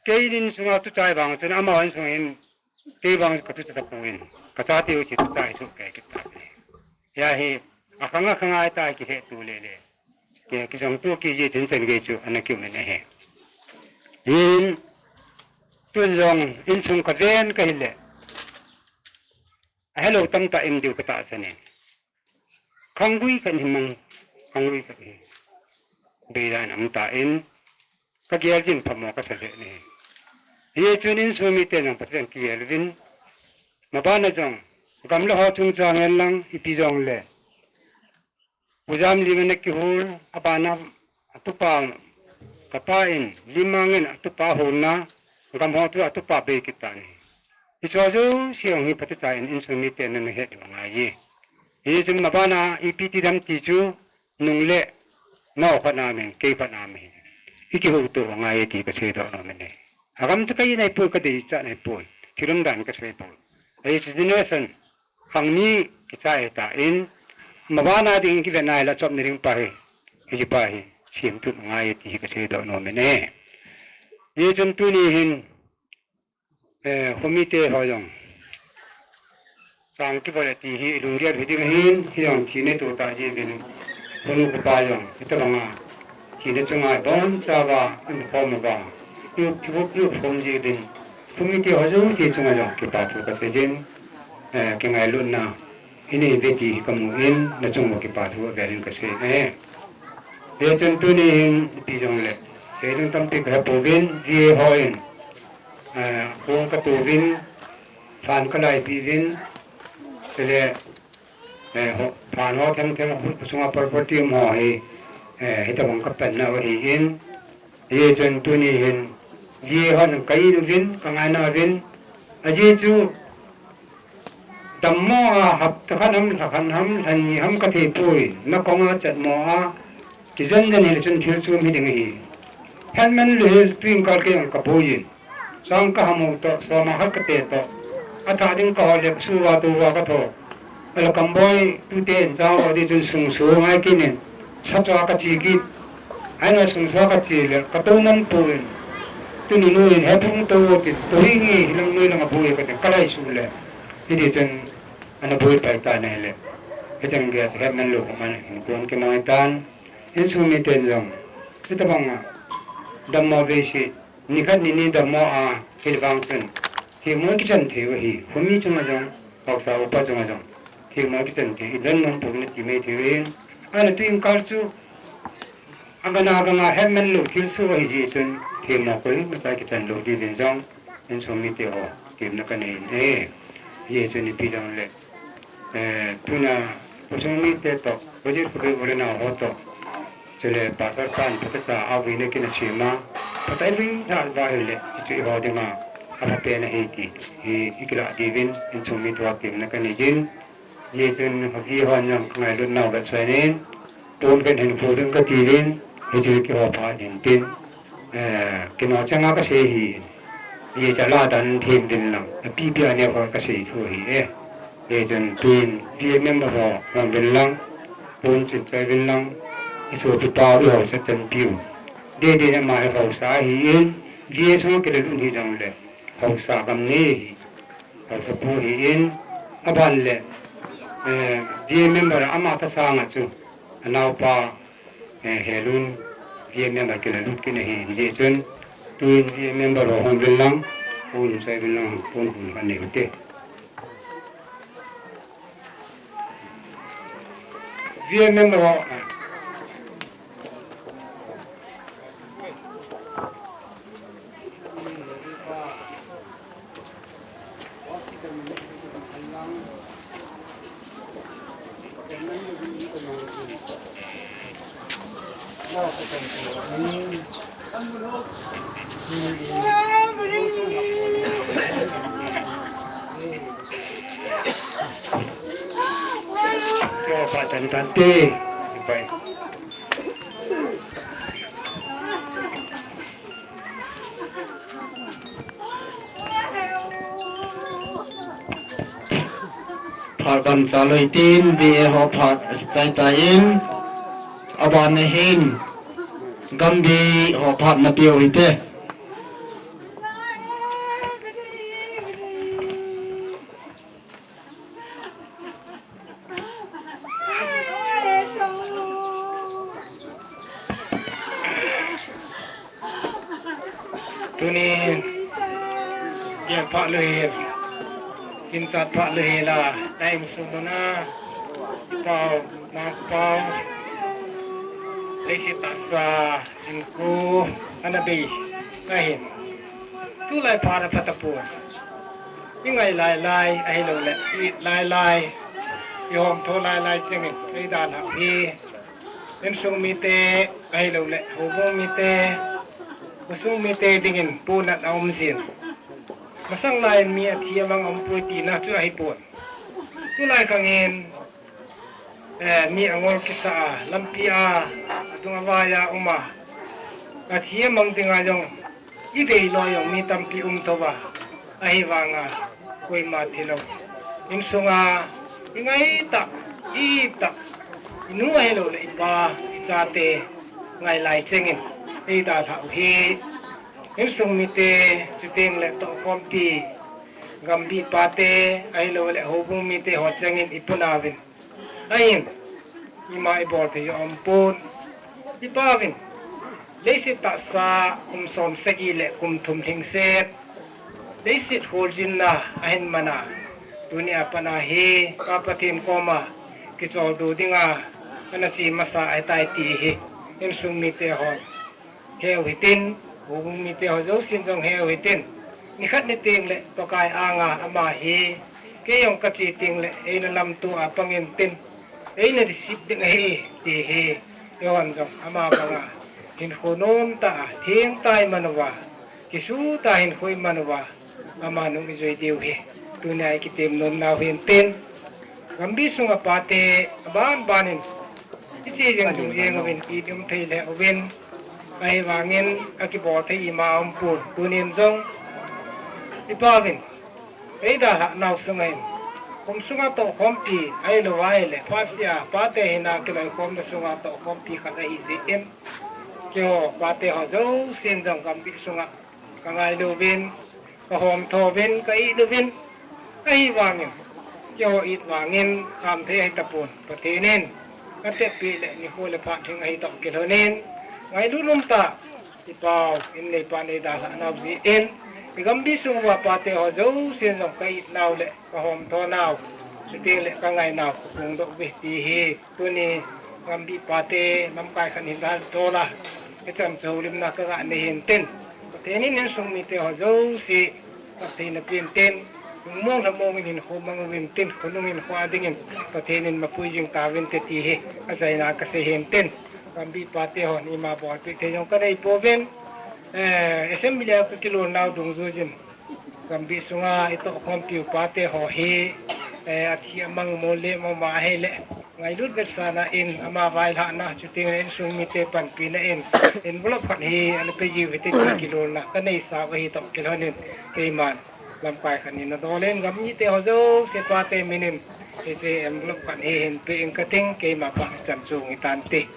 Kei in sunga tu chai bang chun ama in sung in kei bang ka tu chata pu in. Ka cha tiu chi tu chai su kei kita. Ya hi akhang akhang ai tai ki he tu le le. Ke ki jong tu ki ji chin chen ge chu ana kiu men he. Hin tun jong in sung ka ven ka hi le. A hello tam ta im diu ka ta sa ne. Khanggui khat hi mang, khanggui khat hi. Beidan am ta in, ka gel jin phamo ka sa le ni. Hi chun in sung mite jong Pathen kigel uvin. Mabana jong, gamla ho chungchang hen lang, ipi jong le. Pu Jamling ana kihol, abana atupa, ka pa in, Limang in atupa holna, gam ho chu atupa bei kit ta ni. Hicho jouse jong hi Pathen in, insung mite na na het u ngai e. Hichun mabana ipi ti dam ti chu, nung le nao khat na min, kei khat na min. Iki ho to ngai e ti ka sei doh nom e. Agam chu ka i nai poi, ka dei cha nai poi. Thil umdan ka sei poi. Ahi chu generation khang ni kichai ta in, mabana ding kive nai la chop ni ding pa hi. Hi pa hi, sim tu ngai e ti ka sei doh nom e. Hichun tuni hin, Eh, khomite ho jong. Sang kivol e ti hi lunggel hi ding hin, hi jong thina tu ta ji bin. Khonu kupa jong, hita banga. Thina chunga bon cha va, in khom va. Iu kivu kiu khom ji bin. Khomite ho jong thi chunga jong, kipa thu ka sei jin. Eh, kingailutna. Ini ve ti hi ka mu in, na chung mo kipa thu a velin ka sei ne. Hichun tuni hin, ipi jong le. Sei ding tampi ka he pouvin, V A ho in. Eh, hung ka tu vin, phan ka lai pi vin, chule, eh, ho, phan ho them them, hu, sunga por por ti mo hi, eh, hita bang ka pen na hi in, hichun tuni hin, ji ho nang kai nu vin, ka ngai na vin, a ji chu, Dammo a hapta khat ham, lha khat ham, lha ni ham ka thei poi. Na kong a chat mo a, Kijen jen hile chun thil chom hi ding ahi. Hetman lou hile tuin kal kei jong kaboi in. Chang kahamu toh, soma khat kate toh. Athah ding kahol le, suva tuva katho. Ala kamboi, tuten, chang ho di chun sungso ngai kit in. Sa chua kache kit. Ahin sungso kache le, katou man pon. Tuni nu in, he phung tou tin, tou hi nge, hilang noi langa boi katin, kalai su le. Hiti chun, ana boi pai tan ahile. Hicheng gei chu hetman lou, koiman hinkho kimang tan. Insung miten jong, hitabanga, dammo veise, nikhat nini dammo a, hil vang chun, themmo kichan thei u ahi, khomi chunga jong, haosa upa chunga jong, themmo kichan thei, idan nom pon nati mai thei u ahin, ana tuin kal chu, agana ganga hetman lou thilsoh ahi jeh chun, themmo koimacha kichan lou diuvin jong, insung mite ho, temna kanei in, eh, hijeh chun ipi jongle, Eh, tuna, khosung mite toh, Wazir Khupe u le nao ho toh. Chule Pastor pan phatah cha a vuina kin a chima. Phatah i vui tha va hile, ti chu eiho dinga. Apha pen ahi ti. Hi, i kilah diuvin, insung mite ho temna kanei jin. Hijeh chun, havi hon jong, ngailut nau vetsah in. Pon khen hinkho ding kati uvin, hichu kihou phat in tin, eh, kino changa kasei ahin. Hiche la dan them uvin lang, apipi a neo khat kasei thu ahi e. Hichun tuin, V A member ho, hung uvin lang, pon chun choi uvin lang, isopipa u, ihaosa chanpiu. Dede ama hi haosa ahin, V A sunga kile lut hijongle, haosa gam nei ahi. Haosapu ahin, aban le, eh, V A member ama tahsa nga chu, anaopa, eh, Helun, V A member kila lut kit ahi, hijeh chun, tuin V A member ho hung uvin lang, pon choi uvin lang, pon hun kanei u hite. V A member ho, Yo, Patan Tante. Bye. Phat ban chalou hitin, V A ho phat chai tan, aban ahin, Gambih ho phat napeu hite. Tunin, gel pha lou hel, ginchat pha lou hel a, na insung muna, i pau, na pau, leiset tahsa, hinkho, ana bei, ahin. Tulai phat a phatapon. I ngai lai lai, ahilouleh, i it lai lai, i hom tho lai lai chengin, ei dalhah u hi. Insung mite, ahilouleh, houbung mite, khosung mite dingin ponat aum jin. Masang laiyin mi athi amang aumpoi tina chu ahipon. Tulai khangin, eh, mi angol kisa a, lampi a, adung avai a um a, athi amang dinga jong, i dei lou jong mi tampi um thou va, ahivanga, koima thilou. Insunga, i ngai tah, i it tah, i nu ahilouleh i pa, i chate, ngai lai chengin, ei dalhah u hi. Insung mite, chuteng le tohkhompi, Gambih pate, ahilouleh houbung mite ho chengin i puna uvin. Ahin, ima i bol thei jong aumpon. I pa uvin, leiset tahsa kum som sagi le kum thum lhingset, leiset kholjinna ahin man a, tunia pat a hi, Pa Pathen koma, kicholdo dinga, ana che masa ahitai ti hi, insung mite hon. Heu hitin, houbung mite ho jousen jong heu hitin. Nikhat niteng le Pakai anga ama hi, kei jong kache teng le eina lamto a pangin tin, eina receive ding ahi, ti hi, eihon jong ama banga hinkho nomtah a, thengtah a i man uva, kisutah a hinkho i man uva, ama nung i jui diu hi, tunia i kitem nomnau hin tin, Gambih sunga pate, aban banin, Hiche jeng chung jeng uvin, i um thei le uvin, ahivangin akibol thei ima umpon, tunin jong, ipa uvin, eidalhah nau sunga hin, kum sunga tohkhompi, ahilou ahile, phatsea, pate hina kiloikhomna sunga tohkhompi khat ahi jeh in, keiho, pate ho jousen jong gambih sunga, ka ngailu uvin, ka homtho uvin, ka it uvin, ahivangin, keiho it vangin, kham thei ahi tapon, Pathen in, atepeh le, nikho le phat lhing ahi toh kilhonin, ngailut um tah, i pau, in neipa neidalhah nau jeh in, i gambih sung uva pate ho jousen jong ka it nau le, ka homtho nau, chuteng le ka ngai nau, ka phongdoh uve ti hi, tuni gambih pate lamkai khat hin dalha dola, hichan chu houlimna ka ga nei hin tin, Pathen in insung mite ho jouse, Pathen a pen tin, lungmong lhamong in hinkho mang uvin tin, khonung hinkho a dingin, Pathen in mapui jing tauvin te ti hi, achaina ka sei hin tin, gambih pate hon ima bolpeh thei jong ka nei pouvin, eh, assembly a ka kilon nau dungjuijin, gambih sunga i tohkhompiu pate ho hi, eh, athi amang mol le mama ahile, ngailut vetsahna in ama vailhahna, chuteng le insung mite panpina in, envelope khat hi ana pe jiu hite ti kilonna ka neisau ahi toh kilhonin, keiman lamkai khat in nadol in gam mite ho jouse pate minin, hiche envelope khat hi hin pe ing kating, keima phat chan chu ngi tante.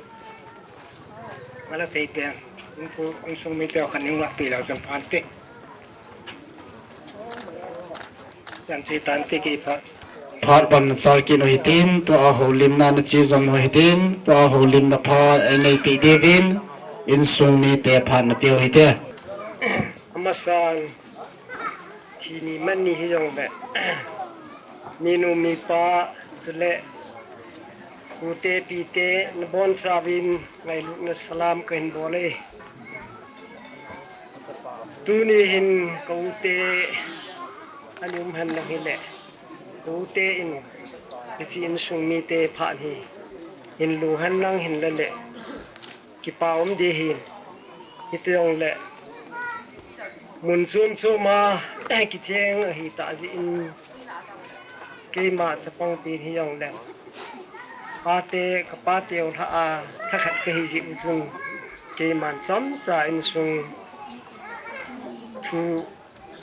Mala tei pen, insung mite ho khat in nga pe leu chun phante. Chan chu tante kei phat. Phat ban nachal kit u hitin, tua houlimna nache jom u hitin, tua houlimna phat einei peh diuvin, insung mite phat napeh u hite. Amasan, thi ni man ni hijongle, minu mipa, chule, pute pite, nabonchauvin, ngailutna salam kahin bol e. Tuni hin ka ute, ana um henlang hile, ka ute in, hiche insung mite phat hi, hinlu henlang hinla le, kipa um ding ahin, hiti jongle, mun chom chom a, kicheng ahitah jeh in, keima chapang pen hijongle, pate, ka pateu lhah a, thakhat kahi jeh u chun, keiman chomcha insung thu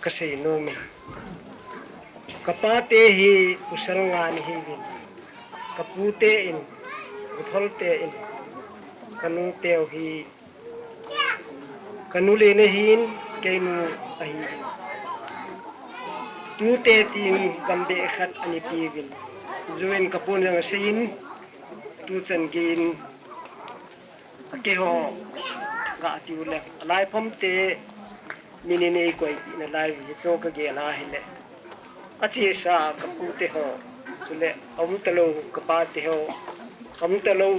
kasei nom e. Ka pate hi pasal nga ana hiuvin, ka pute in, ka tholte in, ka nuteu hi, ka nu len ahin, keinu ahin. Tute tin gambeh khat ana peuvin. Juin ka pun jong aseiyin, tuchan geiyin, keiho, ga tiu le, alaiphomte, min in eikoipeh nalai uve, hichu kagel ahile, achesa ka pute ho, chule aum talou ka pate ho, aum talou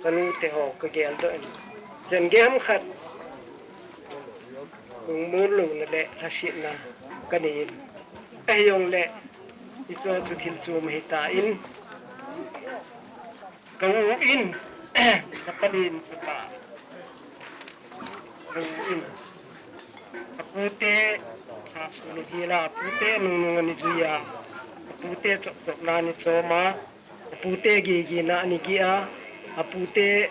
ka nute ho kageldoh in, chan gei ham khat lungmon louna le lhasetna kanei in, ahijongle, hichu chu thil chom ahitan, ka u in, ka panin chapa, ka u in, apute, lhasun ahila, apute nungnung ana jui a, apute chop chopna ana chom a, apute geh gehna ana geh a, apute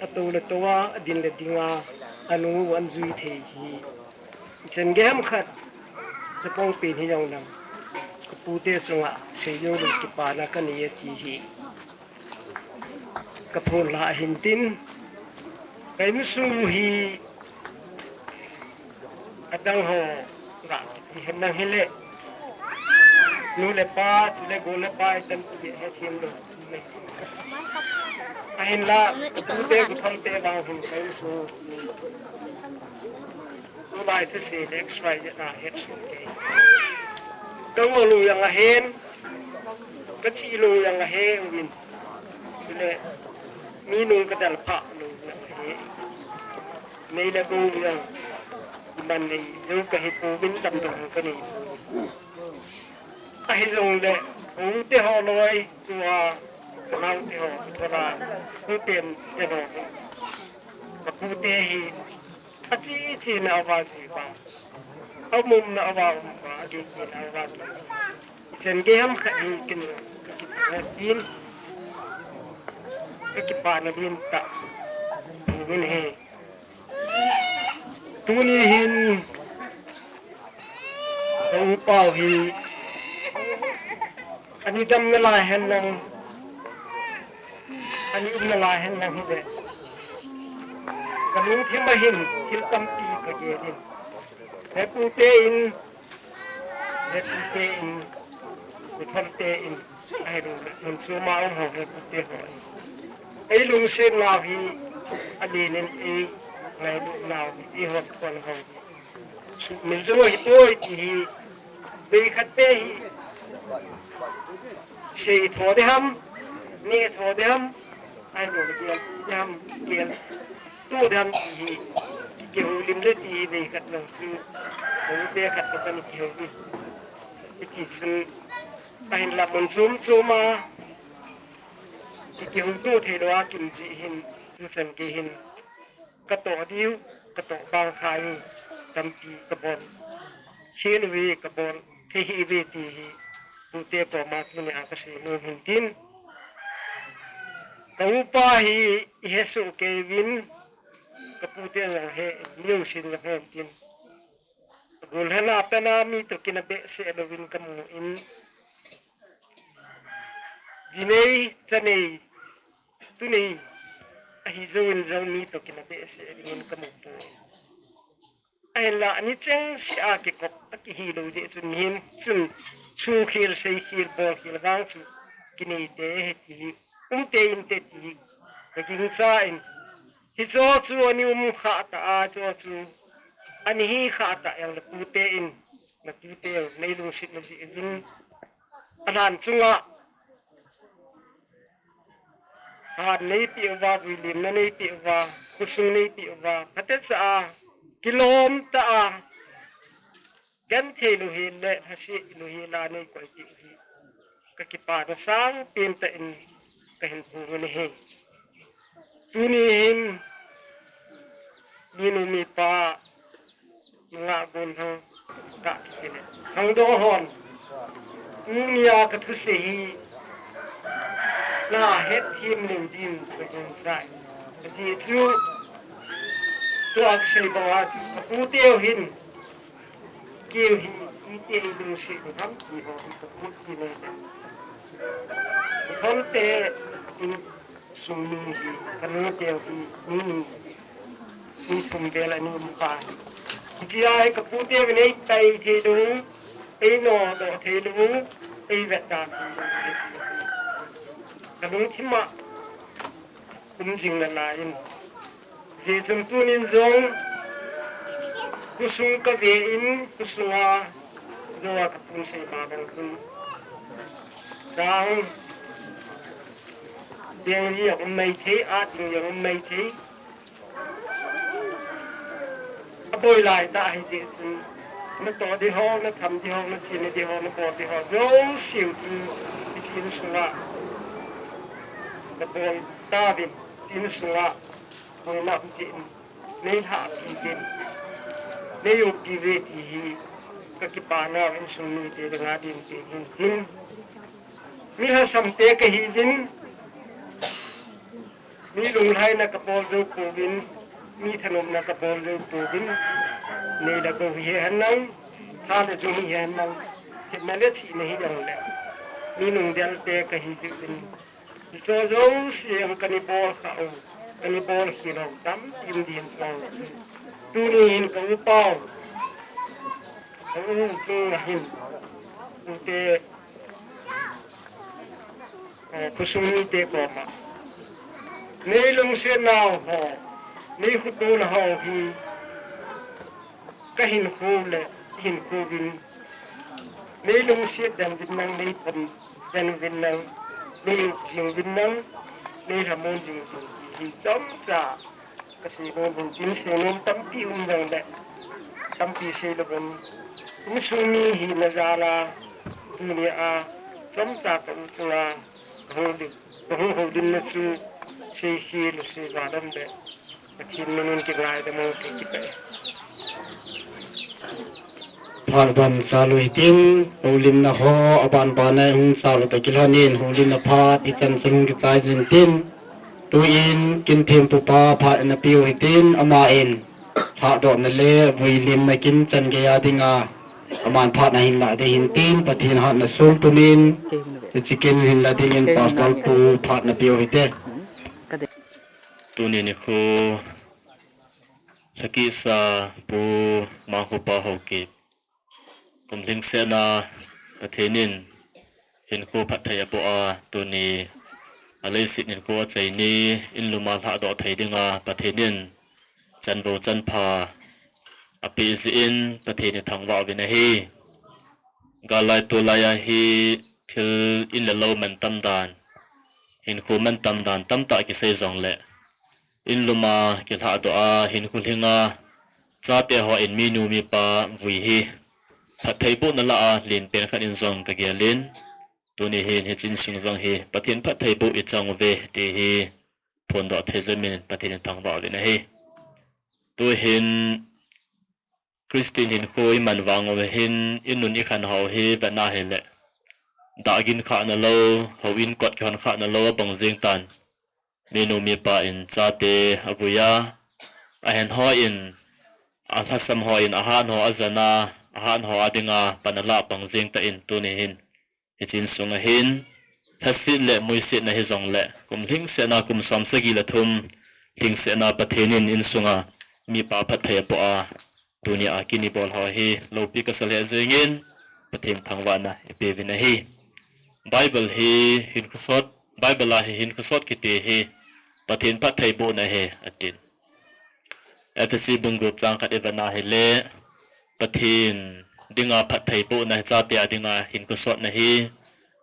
atou le tou a, adin le ding a, anu ana jui thei hi, ichan gei ham khat, chapang pen hijongleng, ka pute chunga seijou lou kipana kanei e ti hi kaphonlha ahin tin, ka insung hi adang ho ga kiti henlang hile, nu le pa, chule gol le pai tampi hethem lou, ahinla, ka pute ka tholte vang hin ka insung tulai thusei le extra jeh a hetsoh kei, ka ngol u jong ahen, ka chih lou jong ahe uvin, chule mi nung ka dalphah lou jong ahe, nei le gou jong iman nei lou kahi pouvin, damdam kanei pouvin. Ahijongle, ka ute ho loi, tua, ka naote ho, tua, ka uten, eno, ka pute hi, ache chena ava jui uva, aum umna ava um uva, ageh gehna ava geh uva, ichan gei ham khat hi kin, ka kit tin, Ka kipana lentah. Tuni hin, tuni hin, ka u Pau hi, ani damna lai hen lang, ani umna lai hen lang hile, ka lungthim a hin thil tampi ka gel in. He pute in, he pute in, u Thon te in, ahilou le, mun chom a um ho, he pute ho in, ei lungset nau hi, alen in ei ngailut nau hi, ei hon thon ho hi, suhmil jou ahipoi ti hi, vei khat te hi, sei tho de ham, ne tho de ham, ahilou le gel de ham, gel to de ham ti hi, kihoulim le ti hi vei khat lang chu, hou te khat to kan kihou in. Hiti chun, ahinla mun chom chom a, kihouto theilou a kim jeh hin, tuchan gei hin, ka toh diu, ka toh bang kha u, tampi ka bol khel uve, ka bol thei hih uve ti hi, pute koma tunia ka seinom hin tin. Ka upa hi i hesoh kei uvin, ka pute jong he, miu sin jong he tin. Golhang a pat a mi toh kina behseh louvin ka mu in, ji nei, cha nei, tu nei, ahi jouvin jong mi toh kina behseh dingin ka mu poi. Ahinla, ani chengse a kikop, akihi lou jeh chun hin, chun, sukhel, seikhel, bolkhel vang chu, kinei te, hiti hi, um te, in te ti hi, ka gingcha in, hicho chu ani um khah tah a, hicho chu, ani hi khah tah jong le pute in, na pute jong, nei lungset na jeh uvin, alhan chunga, han nei peh uva, vuilimna nei peh uva, khosung nei peh uva, phatecha a, kilom tah a, genthei lou hel le, lhase lou hel a nei koi peh u hi, ka kipana sangpen tah in ka hin phong u ahi. Tuni hin, minu mipa, Ngah gon hang ka kile. Khangdong hon. Tunia ka thusei hi. Na het him lou ding ka gingcha. Ajeh chu. Tua ka sei banga chu. Ka puteu hin. Keu hi. Ite lungset u ham ti ho hi ka pu chi nei le. Thon te in Sung mi hi, ka nuteu hi, mi ni, mi thum vel ani um pa hi. Hichea hi ka puteu in ei tai thei lou, ei nodoh thei lou, ei vetda thei lou. Ka lungthim a um jing nalai in. Hijeh chun tunin jong, khosung ka ve in, khosunga, jou a ka pun sei ma bang chun. Chang, ding hi a um mai thei, a ding hi a um mai thei. A boi lai tah hijeh chun, na toh ding ho, na tham ding ho, na chena ding ho, na bol ding ho, jouse u chu, hiche insunga, na bol tauvin, hiche insunga, Boina um jeh in, nei lhahpi uvin, nei umpi uve ti hi, ka kipana u insung mite dinga dinpi hin, hin. Mi lhasam te ka hiuvin, mi lunglhaina ka bol jou pouvin, mi thanopna ka bol jou pouvin, nei le gou hi hen lang, tha le jung hi hen lang, thepna le chihna hi jong le, mi lungdel te ka hi jeh uvin, Hiche jouse jong kana bol kha u, kana bol khel u, tampi um ding chang. Tuni hin ka u pau, ka u chunga hin, ute, eh, khosung mite koma. Nei lungset nau ho, nei khotona ho hi, Ka hinkho le, hinkho uvin, nei lungset den uvin lang, nei pom den uvin lang, nei up jing uvin lang, nei lhamon jing uvin, ti hi chomcha ka seinom uvin, kin seinom tampi um jongle, tampi sei louvin, insung mi hina jal a, tunia, chomcha ka u chunga, ka hung lim, ka hung houlimna chu, seikhel u, sei valom le, Pathen min in kingaidam u, kei kipah e. Phat ban chalu hitin, houlimna ho, aban ban a hung chalu ta kilhonin, houlimna phat, hichan chun hung kichai jin tin. Tuin kin thempupa phat ana peu hitin, aman lhahdohna le vuilimna kin chan geiya dinga aman phat ahin lah ding hintin, Pathen hatna sung pumin, hiche kin hin la dingin Pastor pu phat ana peu hite. Tuni nikho lhakisa Pu Mangkhopa Haokip kum lhingsetna Pathen in hinkho phatthei aboh a, tuni aleiset hinkho achaini in lhumna lhahdoh thei dinga Pathen in chanvo chanpha apeh jeh in Pathen ithangvah uvin ahi. Gal lai tol lai a hi thil in le lou mantam dan, hinkho mantam dan tamtah kisei jongle, in lhumna kilhahdoh a, hinkho lhinga, chate hon minu mipa vui hi phattheibohna lah a lenpen khat in jong kagelin, tuni hin hiche insung jong hi Pathen phattheiboh ichang uve ti hi phondoh thei jeh in Pathen ithangvah uvin ahi. Tuhin Christian hinkho iman vang uva hin, inun ikhan ho hi vetna hile, dah gin khahna lou, houin kot kihon khahna lou abang jeng tan, minu mipa in chate avui a, ahen hon alhasam hon ahat ho ajan a, ahat ho adinga pan alah bang jeng tan, tuni hin hiche insung a hin, lhaset le muisetna hijongle, kum lhingsetna kum som sagi le thum lhingsetna Pathen in insunga mipa phatthei aboh a, tunia kin ibol ho hi loupi kasa lheh jengin, Pathen thangvahna ipeuvin ahi. Bible hi hinkho sot, Bible a hi hinkho sot kiti hi Pathen phattheibohna ahi atin. Ephesi bung gup chang khat ivetna hile, Pathen dinga phattheibohna hi, chate a dinga hinkho sotna hi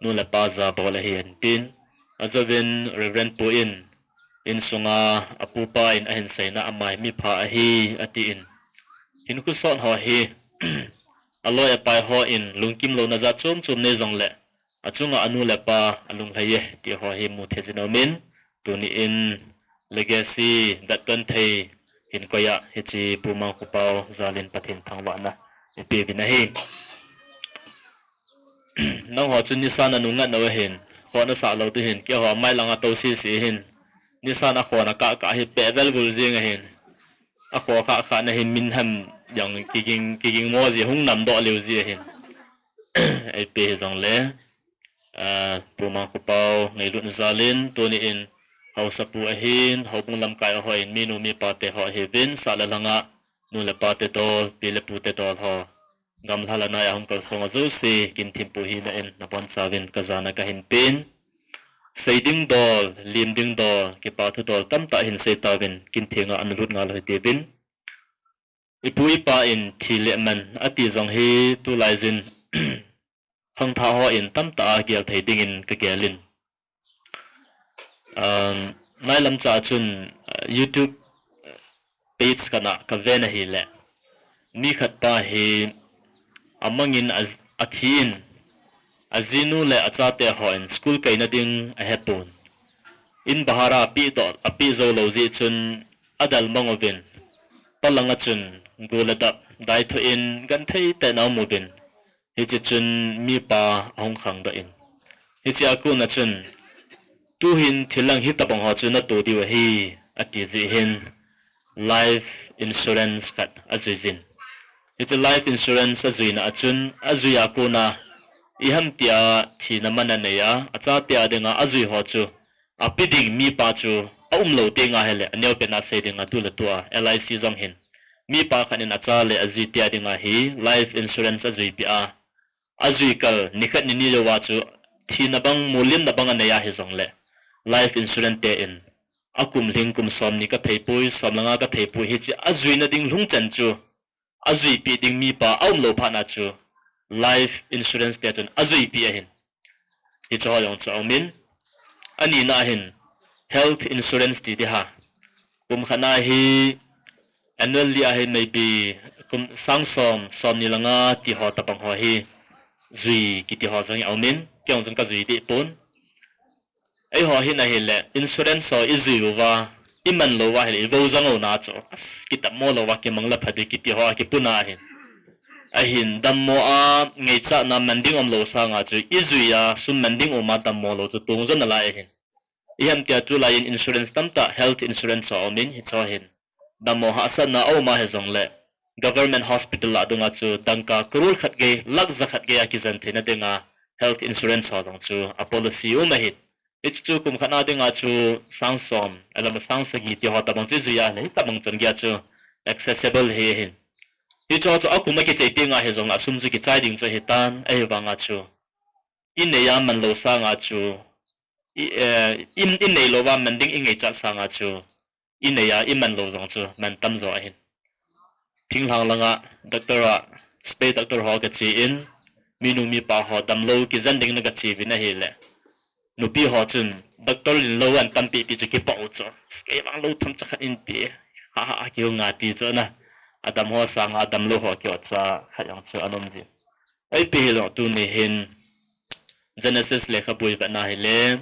nu le pa jabol ahi atin. Ajouvin Reverend Pu in, insunga apupa in ahin seina, ama hi mipha ahi atin. Hinkho sot ho hi aloi apai hon lungkim louna jat chom chom nei jongle, achunga anu le pa alunglhai e ti ho hi mu thei jin aumin, tuni in legacy vetton thei hin koi a hiche Pu Mangkhopa jal in Pathen thangvahna ipeuvin ahi. Nangho chu nisa nanung ngat nau ahin, khoh nasah lou ding hin, keiho mailang a tou sese hin, nisa nakhoh na kah kah hi peh velvul jeng ahin, akhoh kah kah na hin min ham jong kiging, kiging mo ji, hung namdoh leu ji ahin. Ipi hijongle, ah, Pu Mangkhopa ngailutna jal in, tuni in haosapu ahin, houbung lamkai a hon minu mipa te ho ahiuvin, sah le lhanga nu le pa te dol, pi le pu te dol ho, gamla le nai a hung kalsong a jouse kin thempu hina in nabonchauvin kajana kahin pen. Sei ding dol, lem ding dol, kipa thu dol tamtah hin sei tauvin, kin thenga ana lut ngal u hite uvin. Ipu ipa in thi le man ati jong hi tulai jin khangthah hon tamtah a gel thei dingin kagelin. Um, nailam cha chun, uh, YouTube page khat a kaven ahile, mi khat pa hi amangin a, athin, ajinu le achate hon school kaina ding ahepon, in bahara apeh doh, apeh jou lou jeh chun adalmang uvin, palanga chun go le dap daitho in genthei tah in aum uvin, hiche chun mipa ahung khangdoh in, hiche a kona chun, tuhin thil lang hitobang ho chu nato diu ahi, ati jeh hin life insurance khat ajui jin. Hiche life insurance ajuina a chun, ajui a kona iham tia thina man anei a, achate a dinga ajui ho chu ape ding mipa chu aumlou teng ahile, aneopen a sei dinga tu le tu a L I C jong hin, mipa khat in acha le aji te a dinga hi life insurance ajuipeh a, ajui kal nikhat nini jouva chu thina bang, mulimna bang anei a hijongle, life insurance te in akum lhing kum somni katheipoi, somlanga katheipoi, hiche ajuina ding lhungchan chu, ajuipeh ding mipa aumlou phatna chu, life insurance te chun ajuipeh ahin. Hiche ho jong chu aumin. Anina hin, health insurance ti ding ham. Kum khat na hi, annually a hi maybe, kum sang som, somni langa ti ho tobang ho hi, jui kiti ho jong aumin, kei jong chun kajui deh pon. Eiho hin ahile, insurance ho ijui uva, iman lou uva ahile, ivou jang u na chu, as, kidammo lou uva, kimang le pha ding kiti ho akipuna ahin. Ahin, dammo a, ngaichatna man ding umlou sanga chu, ijui a, sum man ding um a dammo lou chu, tong jo nalai ahin. Ihem tia tulai in insurance tamtah, health insurance ho aumin, hicheho hin dammo hahsatna aum a hijongle, government hospital lah dunga chu dangka crore khat gei, lakh jakhat gei a kijen theina dinga health insurance ho jong chu a policy um ahin. Hichu kum khat na dinga chu sang som, ahilouleh sang sagi tiho tobang chu ijui a le, hitobang chan geiya chu accessible hi ahin. Hicheho chu akum a kichai tenga hijongle asum chu kichai ding chu ahitan, ahivanga chu inei a manlou sanga chu, i, eh, in, inei louva man ding ingaichat sanga chu, inei a imanlou jong chu mantam jo ahin. Thinglhang langa doctor a, spei doctor ho kache in, minu mipa ho damlou kijen dingin kache uvin ahile, nupi ho chun doctor in lou ahin tampi pi chu kipah u chu, kei vang lou themcha khat in pe, ha ha, kihung a ti chu na, adam ho sanga damlou ho kiotcha khat jong chu ana um jin. Ipi hilou tuni hin Genesis lekhabu ivetna hile,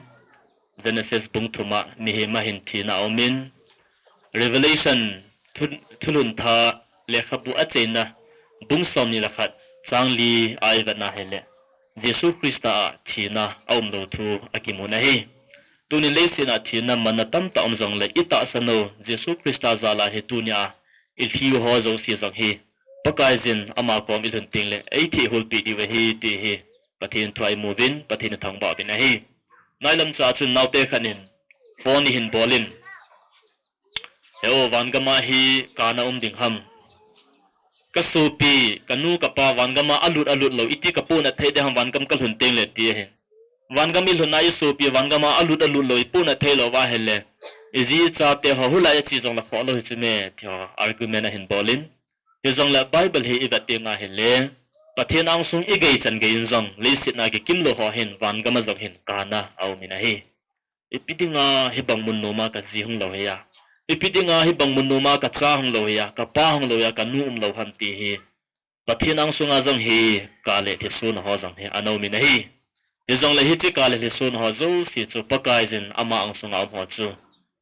Genesis bung thum a mihem a hin thina aumin, Revelation thu, thulhun tha lekhabu achaina bung somni le khat chang li a ivetna hile, Jesu Christa a thina aumlou thu akimun ahi. Tunin leiset a thina manna tamtah um jongle, itahsan u Jesu Christa jal a hi tunia ilhiu ho jouse jong hi Pakaiyin ama kom ilhun tengle eithihhulpeh diu ahi ti hi Pathen thua imuvin, Pathen ithangvah uvin ahi. Nailam cha chun naote khat in phone ahin bolin, He o, vangam a hi kana um ding ham? Kasopi, kanu kapa vangam a alut alut lou, iti kapohnat thei ding ham vangam kalhun tengle ti ahi. Vangam ilhun a isopi vangam a alut alut lou, ipohnat thei louva ahile, iji ichate ho hulai a che jongle khoh lou hichu me, ti ho argument ahin bolin. Hijongle Bible hi ivet tenga hile, Pathen angsung igei chan gei in jong, leiset a kikim lou ho hin vangam a jong hin kana aumin ahi. Ipi dinga hibang mun noma kaji hung lou hia, ipi dinga hibang mun noma kacha hung lou hia, kapa hung lou hia, kanu umlou ham ti hi Pathen angsunga jong hi kah le lhisona ho jong hi ana umin ahi. Hijongle hiche kah le lhisona ho jouse chu Pakaiyin ama angsunga um ho chu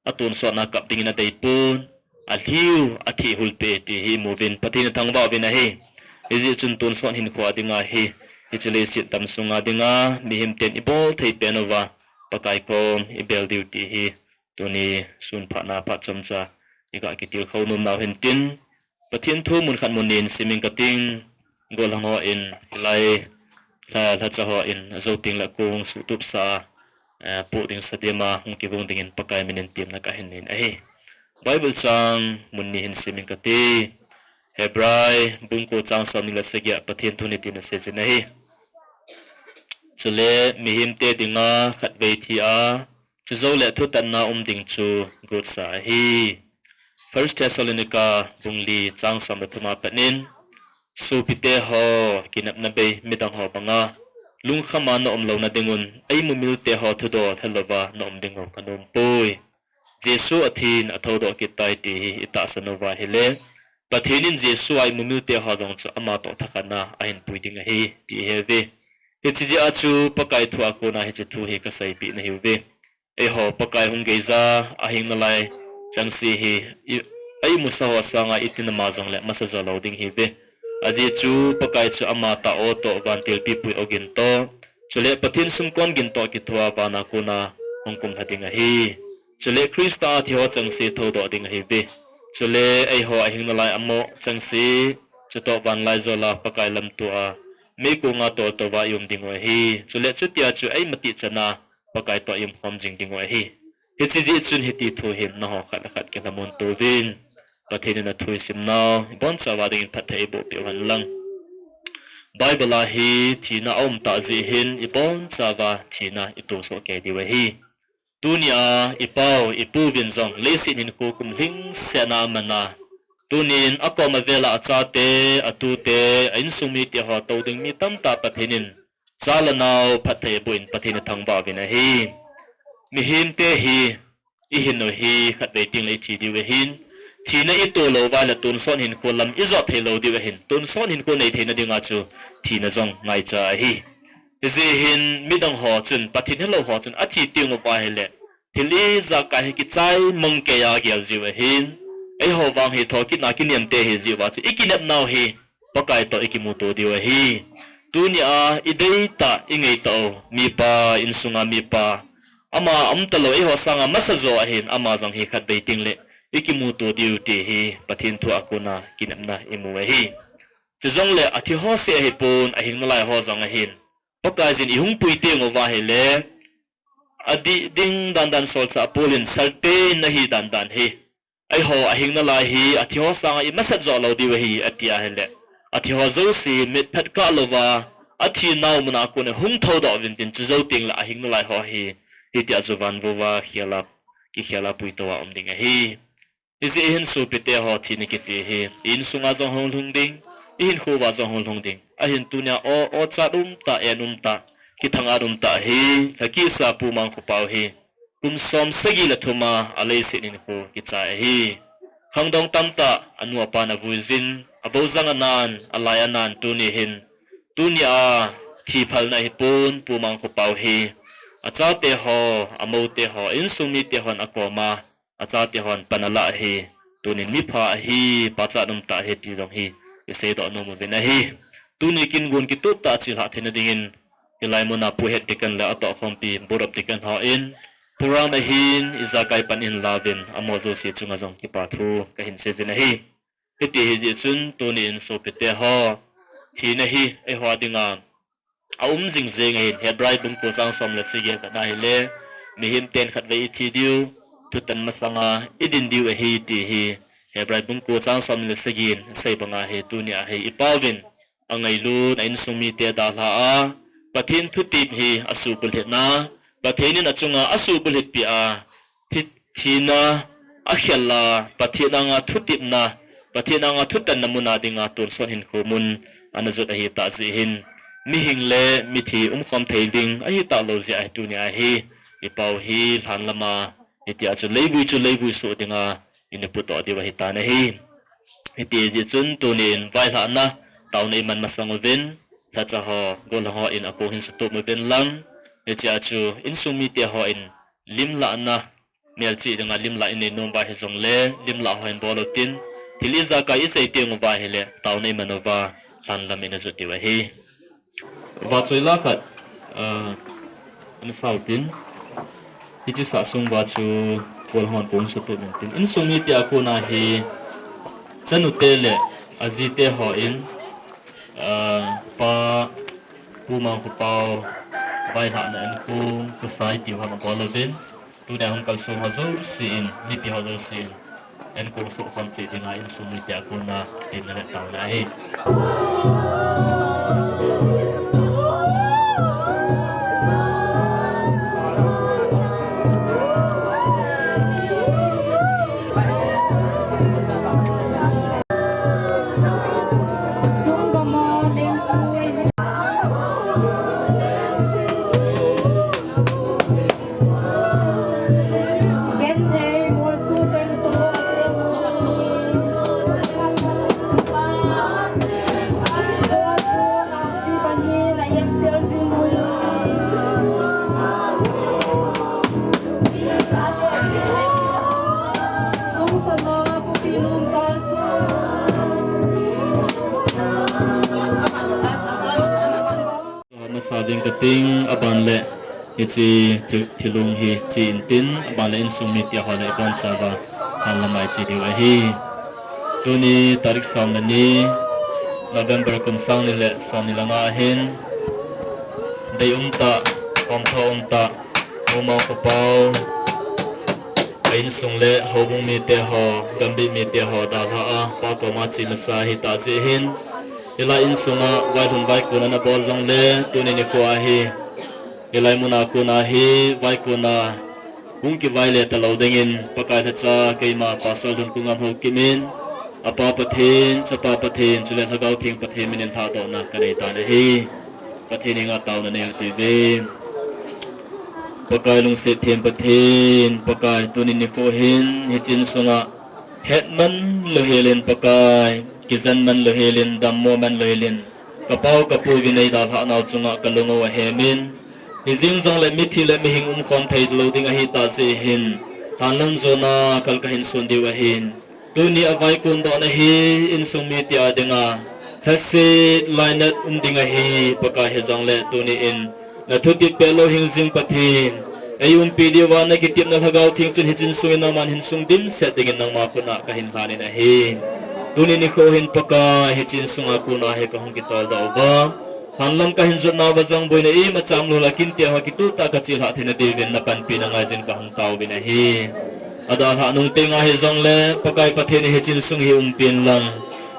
atonsot na kap dingin adeipon, alhiu athihhulpeh ti hi imuvin Pathen ithangvah uvin ahi. Hijeh chun tonsot hinkho a dinga hi, hiche leiset dam sunga dinga mihem ten ibol thei pen uva Pakai kom ibel diu ti hi tuni sun phatna phat chomcha iga kitilkhou nom nau hintin, Pathen thu mun khat mun ni in simin kating, gollhang ho in, hilai, lha, lhacha ho in, ajou tengle kong suhtupsa, eh, poh ding sa dima, hung kigong dingin Pakai minin temna kahin nei ahi. Bible chang mun ni hin simin kate, Hebrai, bung ko chang somni le sagi a Pathen thu hitin aseijin ahi. Chule, mihemte dinga khatvei thi a, chujoule thutanna um ding chu gotsa ahi. First Thessalonica bung li chang som le thum a pat in, sopite ho, kinepna bei midang ho banga lungkhama naum louna dingun, eimumilte ho thudol helouva naum ding u kanompoi. Jesu athin athoudoh kit tai ti hi itahsan uva ahile, Pathen in Jesu a imumilte ho jong chu ama toh thakhatna ahinpui ding ahi ti ihe uve. Hiche jeh a chu Pakai thu a kona hiche thu hi kaseipeh nahiuve. Eiho Pakai hung geija ahing nalai chengse hi, i, eimusa ho sanga itin ama jongle masa jo lou ding ihiuve. Ajeh chu Pakai chu ama tah o toh vantil pipui ogin toh, chule Pathen sumkon gin toh kithua vana kona hung kumlha ding ahi. Chule Christa a thiho chengse thoudoh ding ahiuve. Chule eiho ahing nalai amoh chengse, chutoh vanlaijol a Pakai lamto a meikonga toltouva ium dingu ahi. Chule chutia chu eimatih chana Pakai toh iumkhom jing dingu ahi. Hiche jeh chun hiti thu hin nangho khat le khat kilhamon touvin, Pathen in athu isimnau ibonchauva dingin phatthei eiboh peh uhen lang. Bible a hi thina aumtah jeh hin ibonchauva thina itosoh kei diu ahi. Tunia ipau ipuvin jong leiset hinkho kum lhingsetna amana, tunin akom avela achate, atute, a insung mite ho tou ding mi tamtah Pathen in cha le nao phatthei aboh in Pathen ithangvah uvin ahi. Mihemte hi, ihin u hi khatvei tengle ithi diu ahin, thina itoh louva ahile tonsot hinkho lam ijot theilou diu ahin, tonsot hinkho nei theina dinga chu thina jong ngaicha ahi. Hijeh hin midang ho chun, Pathen helou ho chun athi tenguva ahile, thil ijakai hi kichai mang keiya agel jiu ahin, eiho vang hi thokitna kinepte ahi jeh uva chu ikinepnau hi Pakai toh ikimuto diu ahi. Tunia ideitah, ingaitah u mipa, insunga mipa, Ama umtalou eiho sanga masa jo ahin, ama jong hi khatvei tengle ikimuto diu ti hi Pathen thu a kona kinepna imu ahi. Chujongle athi ho seh ahipon, ahing nalai ho jong ahin, Pakaiyin ihung pui teng uva ahile, adih ding dandan solchah Paul in certain ahi dandan hi, eiho ahing nalai hi athi ho sanga imasat jo lou diu ahi, ati ahile, athi ho jouse mitphet kah louva, athinau muna kona hung thoudoh uvin tin, chujou tengle ahing nalai ho hi hitia chu van uva khela, kikhela puitou a um ding ahi. Hijeh hin sopite ho, thina kiti hi i-insunga jong hung lhung ding, ihinkhoa jong hung lhung ding. Ahin tunia o, ochat umtah, en umtah, kithang-at umtah hi, lhakisa Pu Mangkhopao hi kum som sagi le thum a aleiset hinkho kichai ahi. Khangdong tamtah anu apa in avuiyin, abou jang anan, alai anan, tuni hin, tunia thi phalna ahipon, Pu Mangkhopao hi achate ho, amoute ho, insung mite hon akoma, achate hon pan alah ahi. Tunin mipha ahi, pachat umtah ahi ti jong hi iseidoh nom uvin ahi. Tuni kin gon kitup tah a chelhah theina dingin, hilai muna Pu Head Deacon le atohkhompi Board of Deacon hon program ahin ijakai pan eihin lauvin, amaho jouse chunga jong kipa thu kahin seijin ahi. Hiti ahijeh chun tuni in sopite ho, thina hi eiho dinga aum jingjing ahin, Hebrai bung ko chang som le sagi a vet na ahile, mihem ten khatvei ithi diu, thutan masanga idin diu ahi ti hi Hebrai bung ko chang som le sagi in asei banga hi tunia hi ipauvin, angailun, a insung mite dalha a, Pathen thutep hi asuhbulhitna, Pathen in achunga asuhbulhitpi a, thi-, thina akhel a, Pathen anga thutepna, Pathen anga thutanna muna dinga tonsot hinkho mun ana jot ahitah jeh hin, mihing le mithi umkhom thei ding ahitah lou jeh ahi, tunia hi ipao hi lhan lama, hitia chu leivui chu leivui soh dinga ina pudoh diu ahitan ahi. Hiti ahijeh chun tunin vailhahna taona iman masang uvin, lhacha ho, gollhang hon akong hin sutup uvin lang, hichea chu insung mite hon limlahna, melchih dinga limlah inei nom uva hijongle, limlah ho hin bol utin, thil ijakai isei teng uva ahile, taona iman uva, lhan lam ina jot diu ahi. Vahchoi la khat, ah, ana sau tin, hiche sah sung uva chu gollhang hon kong sutup intin, insung mite a kona hi, chanute le ajite hon, ah, Pa Pu Mangkhopao vailhahna enkong, khosai ti ho abol uvin, tunia hung kalsong ho jouse in, mipi ho jouse in, enkong sohkhom cheh dinga insung mite a kona temna le taona ahi. Masa ding kating, aban le hiche thi-, thilong hi che intin, aban le insung mite ho le ibonchauva lhan lama iche diu ahi. Tuni tarik som le ni, November kum sang ni le som ni le nga ahin, dei umtah, khomtho umtah, Pu Mangkhopao a insung le houbung mite ho, gambih mite ho dalha a, Pa koma che masa ahitah jeh hin, hilai insunga vailhun vaikon ana bol jongle, tuni nikho a hi, hilai muna kona hi vaikon a hung kivai le talou dingin, Pakai lhacha keima Pastor Lhunkongam Haokip in, Apa Pathen, Chapa Pathen, chule Lhagao Theng Pathen minin lhahdohna kanei tan ahi. Pathen henga taona nei u hite. Pakai lungset them Pathen, Pakai tuni nikho hin hiche insunga hetman louhelin Pakai, kijenman louhelin, dammo man louhelin, kapau kapu vin eidalhah nau chunga kalung u ahemin, hijeng jongle mithi le mihing umkhom thei lou ding ahitah jeh hin, lhan lam jona kal kahin sun diu ahin, tuni a vaikon dohna hi insung mite a dinga lhaset lainat um ding ahi. Pakai hijongle tuni in nathutep peh louhing jing Pathen, Eiumpi diuva nakitepna Lhagao Theng chun hiche insung in nangman hin sung dimset dingin nangma khut a kahin lhanin ahi. Tuni nikho hin Pakai hiche insung a kona hi kahung kitoldoh uva, hanlam kahin jotna uva jong boina imacha umlou a kinte ho kituhtah kachelhah theina diuvin napanpina ngaijin kahung taovin ahi. Adalhah nung tenga hijongle Pakai Pathen in hiche insung hi umpi inlang,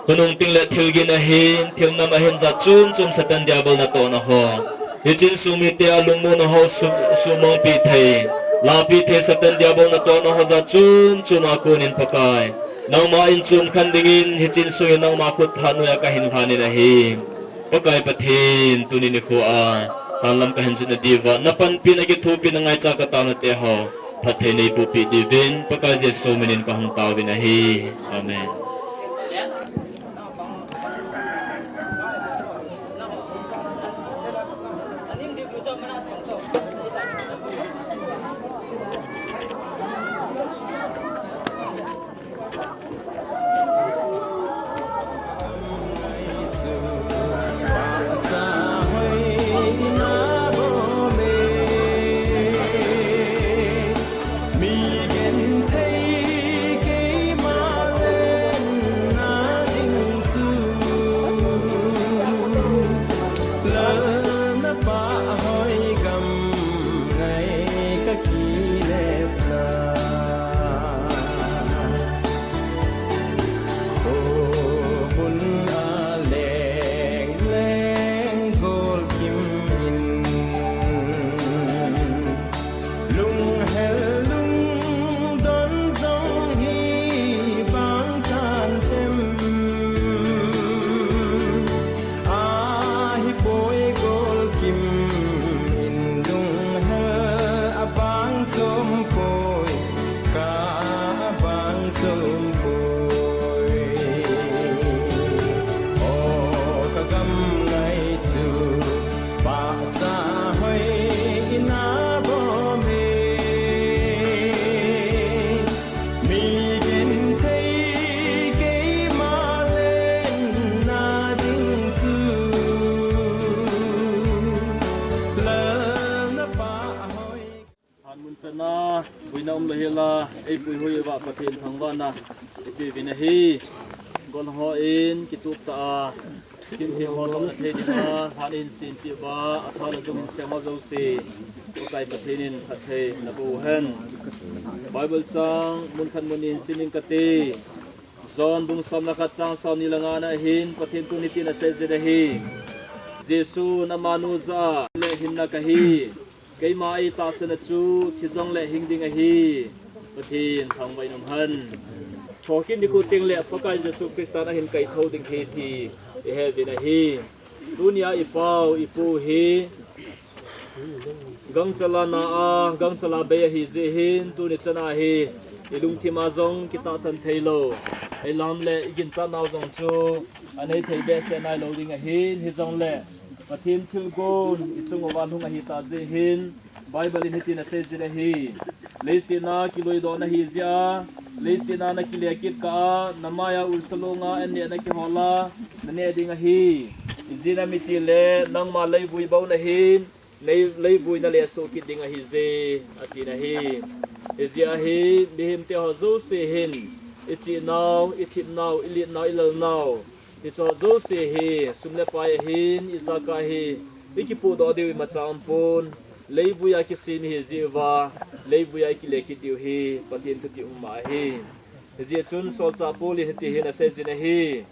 khonung teng le thilgin ahin, thilnam ahin, jat chom chom Satan Diabol natohna ho, hiche insung mite a lungmonna ho su-, sumangpi thei, lapi thei Satan Diabol natohna ho jat chom chom a konin Pakai, nangma in chomkhen dingin hiche insung hi nangma khut a noiya kahin lhanin ahi. Pakai Pathen, tuni nikho a hanlam kahin jotna diuva napanpina kithopina ngaicha kataona teho phatthei neiboh peh diuvin Pakai Jesu minin kahung taovin ahi. Amen. Hanmun chana, boina umlou hela, eipui hoi uva Pathen thangvahna ipeuvin ahi. Gol hon kitup tah a, kin hi ho lom thei dinga, han in sin pi uva, atha le jung in sem ho jouse, Pakai Pathen in phatthei naboh hen. Bible chang, mun khat mun ni in sin ing kate. John bung som le khat chang som ni le nga na hin, Pathen tuni tin asei jin ahi. Jesun amanu jah a, le hinna kahi. Keima eitahsan a chu thi jongle hing ding ahi. Pathen thangvah in um hen. Thokit nikho teng le Pakai Jesu Christa nahin kaithou ding ahi ti ihet uvin ahi. Tunia ipau, ipu hi gangchal a na a, gangchal a bei ahi jeh hin, tuni chan a hi ilungthim a jong kitahsan theilou, eilam le iginchat nau jong chu anei thei behseh nailou ding ahin, hijongle Pathen thilgon ichung uva lhung ahi tah jeh hin, Bible in hitin asei jin ahi. Leiset a kiluidoh nahi jeh a, leiset a nakile kit kah a, namai a ulsa longa an neh nakihol a, naneh ding ahi. Ijeh inem itile, nangma leivui bou nahin, nei, leivui nalesoh kit ding ahije, atin ahi. Hijeh a hi, mihem teho jouse hin, ichihnau, ithipnau, ilitnau, ilalnau, hicheho jouse hi, sum le pai ahin, ijakai hi, ikipohdoh diu imacha umpon, leivui a kisem ihi jeh uva, leivui a ikile kit diu hi, Pathen thutep um ahi. Hijeh chun solchah Paul in hiti hin asei jin ahi.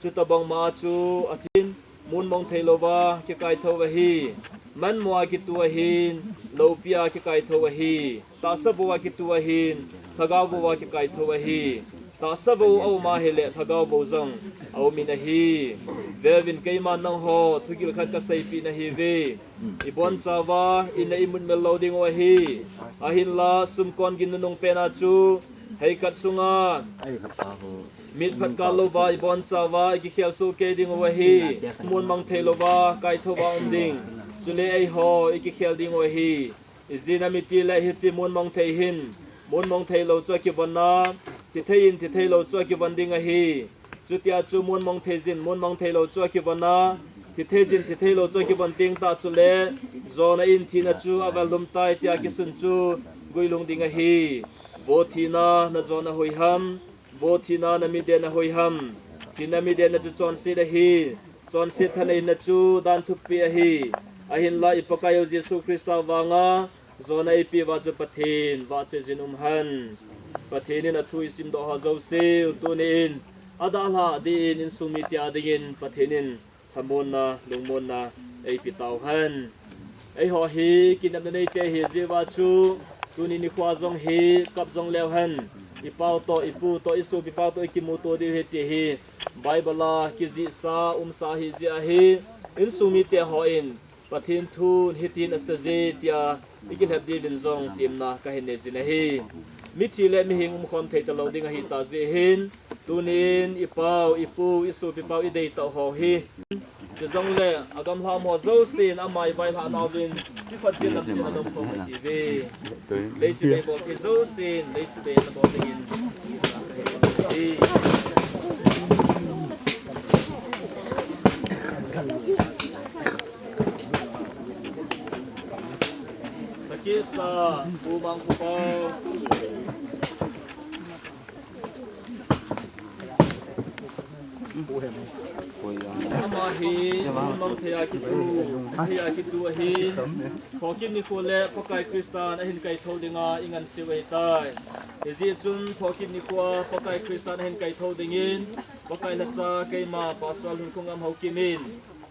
Chutobang ma chu athin, mun mong theilouva kikaithou ahi. Manmo a kitu ahin, loupi a kikaithou ahi. Tahsa vou a kitu ahin, lhagao vou a kikaithou ahi. Tahsa vou aum ahile, lhagao vou jong aumin ahi. Veuvin, keiman nangho thugil khat kaseipeh nahiuve. Ibonchauva in le imutmil lou dingu ahi. Ahinla sumkon gin nunung pen a chu, heikhat sunga mitphat kal louva ibonchauva ikikhel soh kei dingu ahi. Mun mang thei louva kaithouva um ding, chule eiho ikikhel dingu ahi. Ijeh inem itile hiche mun mang thei hin, mun mang theilou chu akivon a, thi thei in thi theilou chu akivon ding ahi. Chutia chu mun mang thei jin, mun mang theilou chu akivon a, Thithei jin thithei lou chu kibon teng tah chule, jona in thina chu avel lhum tai tia kisun chu guilhung ding ahi. Vo thina, najona hoiham? Vo thina, namidenna hoiham? Thina midenna chu chonset ahi. Chonset thaneina chu dan thupi ahi. Ahinla i Pakaiyu Jesu Christa vanga jona eipeuva chu Pathen vahchoi jin umhen. Pathen in athu isimdoh ho jouse tunin adalhah din insung mite adingin Pathen in thamuonna, lungmuonna eipe tauhen. Eiho hi kinepna neite ihi jeh uva chu tuni nikho jong hi kap jong leuhen, ipau toh, ipu toh, isopi pau toh ikimuto diu ahi ti hi Bible a kijihsa umsa ahi jeh ahi. Insung mite hon Pathen thun hitin aseiye tia ikilhep diuvin jong temna kahin nei jin ahi. Mithi le mihing umkhom thei talou ding ahitah jeh hin, tunin ipau, ipu, isopi pau ideitah ho hi, chujongle agamlha um ho jousen ama eivailhah nauvin, kiphatchen lamchen ana umkhom ahiuve. Leichibei bolthei jousen leichibei ana bol dingin Takisa Pu Mangkhu Pau. Ama hi mun mang thei a kitu, thei a kitu ahin, Thokit nikho le Pakai Christan ahin kaithou dinga inganseu ahitai. Hijeh chun Thokit nikho a Pakai Christan ahin kaithou dingin, Pakai lhacha keima Pastor Lhunkhungam Haokim in,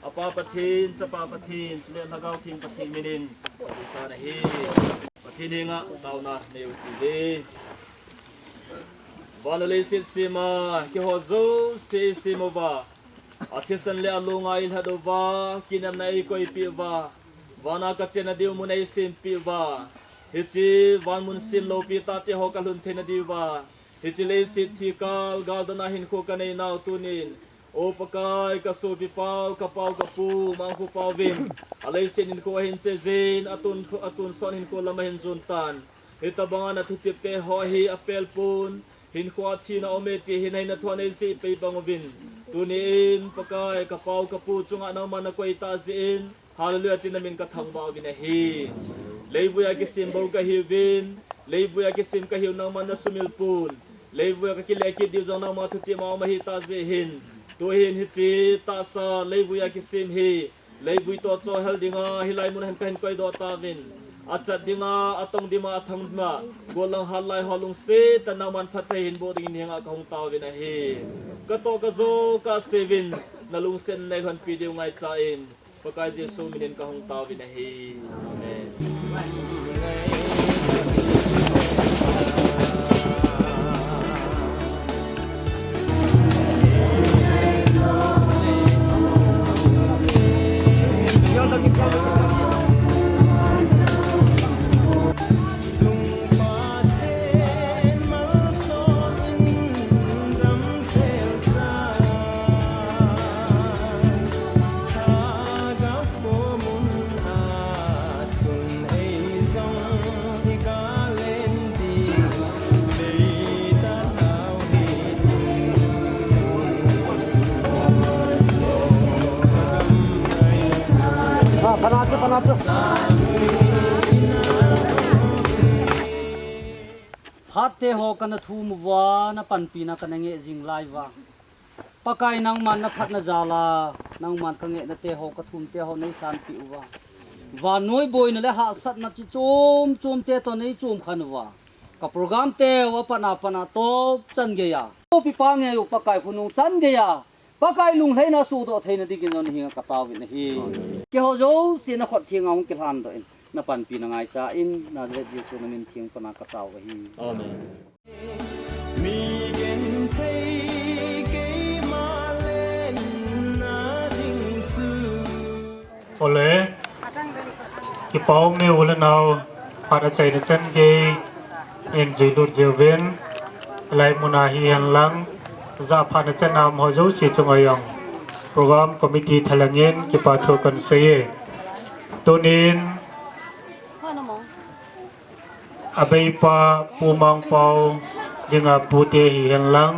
Apa Pathen, Chapa Pathen, chule Lhagao Theng Pathen minin, Pathen ahi. Pathen henga taona neiu hite. Van le leiset sema keiho jouse eisem uva, athisan le alunga eilhat uva, kinepna eikoipeh uva, vana kachenna diu mun eisempeh uva, hiche van mun sem loupi tahte ho kalhun theina diuva, hiche leiset thikal galdona hinkho kanei nau tunin, O Pakai, kasopi pau, kapau kapu Mangkhu Pau vin aleiset hinkho ahin chejin, atun, atun son hinkho lam ahin jon tan. Hitobanga nathutep te ho hi apel pon, hinkho a thina aume ti hin heina thu aneisih pei bang uvin, tunin Pakai, kapau kapu chunga nangman nakoi tah jeh in, Hallelujah tin namin kathangvah uvin ahi. Leivui a kisem bou kahiuvin, leivui a kisem kahiu nangman nasumil pon, leivui a kakile kit diu jong nangma thutep a um ahitah jeh hin, tuhin hiche tahsa leivui a kisem hi leivui toh chohel dinga hilai mun a hin kahin koidoh tauvin, achat dinga, atong dima, athang dima, gollang hatlai ho lungset tah nangman phatthei hin boh dingin henga kahung tauvin ahi. Katoh kajo kaseuvin, nalungset neilhonpi diu ngaicha in, Pakai Jesu minin kahung tauvin ahi. Amen. Phat teho kana thum uva, na panpina kana ngeh jing lai uva. Pakai, nangman na phatna jal a, nangman ka ngehna teho, ka thum teho nei sanpeh uva. Vannoi boina le hahsatna chi chom chom te toh nei chom khen uva. Ka program teu apat a pat a topchan geiya, topi pa ngei u Pakai khonung chan geiya, Pakai lunglhaina sohdoh theina dingin jong nahenga ka taovin ahi. Keiho jouse na khut thenga hung kilhandoh in, na panpina ngaicha in, Nazareth Jesu na min theng pan a ka tao ahi. Amen. Mi genthei keima lenna ding chu. Ole, kipa um e u le nao, phat achaina chan gei in jui lut jiuvin, lai mun a hihen lang, jah phat na chan a um ho jouse chunga jong, program committee thalheng in kipa thu kan sei e. Tunin, abeipa Pu Mangpao dinga pute hihen lang,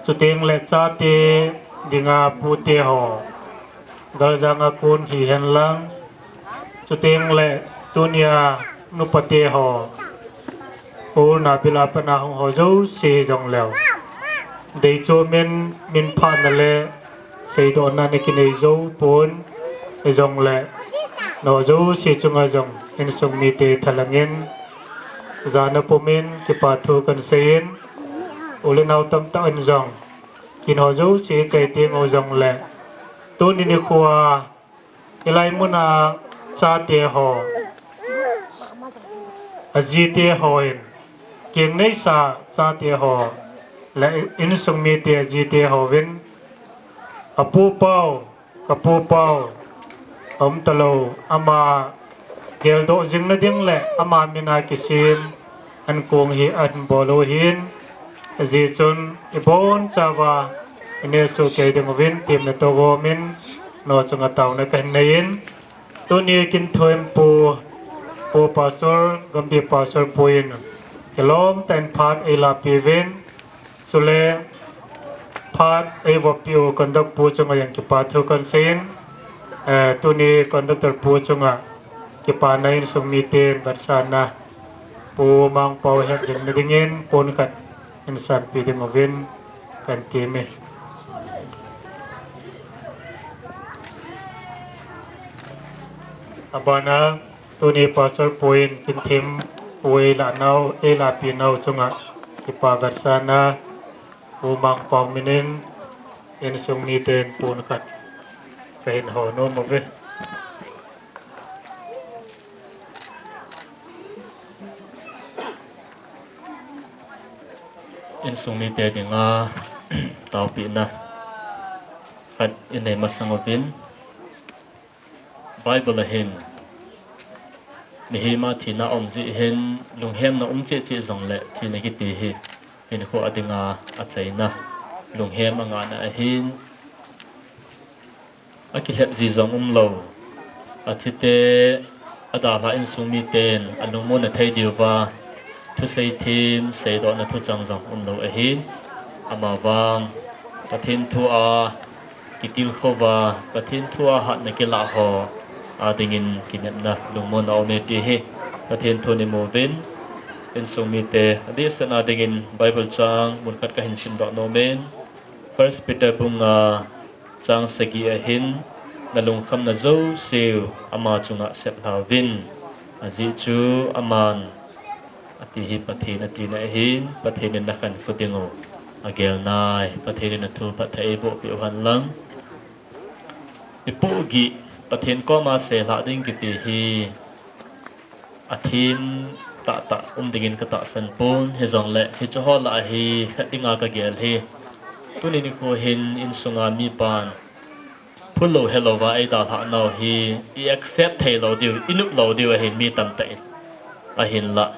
chuteng le chate dinga pute ho, Galjang a kon hihen lang, chuteng le tunia nupate ho, Paul na bila pana hung ho jouse jongleu, deichu min, min phatna le seidohna na kinei jou pon, hijongle, nao jouse chunga jong insung mite thalangin, jana pumin kipa thu kan seiyin, u le nao tamtah in jong, kin ho jouse chai teng u jongle, tuni nikho a, hilai muna chate ho, ajite hon, keng neisa chate ho, le insung mite ajite hovin, apu pau, kapu pau, aum talou, ama geldoh jing nading le ama mina kisem, ankong hi ahin bol u ahin, ajeh chun ibonchauva, ineh soh kei ding uvin, temna toh gomin, nao chunga taona kahin neiyin, tuni kin thuimpu, Pu Pastor, Gambih Pastor pu in, kilom tah in phat eilapi uvin, chule phat eivoppi u conductor pu chunga jong kipa thu kan seiyin, eh, tuni conductor pu chunga kipana insung miten vetsahna, Pu Mangpau het jing nadingin pon khat hin sanpeh ding uvin kan temme. Abana, tuni Pastor pu in kin thempu eilah nau, eilapi nau chunga kipa vetsahna, Pu Mangpau minin insung miten pon khat kahin ho nom uve. Insung mite dinga taopehna khat inei masang uvin, Bible a hin, mihem a thina aum jeh hin, lunghemna um cheh cheh jongle thina kiti hi hinkho a dinga achaina, lunghem angahna ahin, akilhep ji jong umlou, athite adalhah insung miten alungmonna thei diuva, thusei them, seidohna thuchang jong umlou ahin, amavang Pathen thu a kitilkhouva, Pathen thu a hatna kilah ho adingin kinepna, lungmonna aume ti hi Pathen thun imuvin, insung mite adehset na dingin Bible chang mun khat kahin simdoh nomin, First Peter bung nga chang sagi a hin, nalungkhamna jouseu ama chunga seplhauvin, ajeh chu aman, ati hi Pathen atina ahin, Pathen in nakhankho dingu agel nai, Pathen in athu phatthei eiboh peh u henlang. Ipohgih Pathen koma seilhah ding kiti hi athem tahtah um dingin katahsan pon, hijongle hiche ho lah a hi khat dinga kagel hi, tuni nikho hin insunga mipan phulou helouva eidalhah nau hi i accept theilou diu, inop lou diu ahin mi tamtah in. Ahinlah,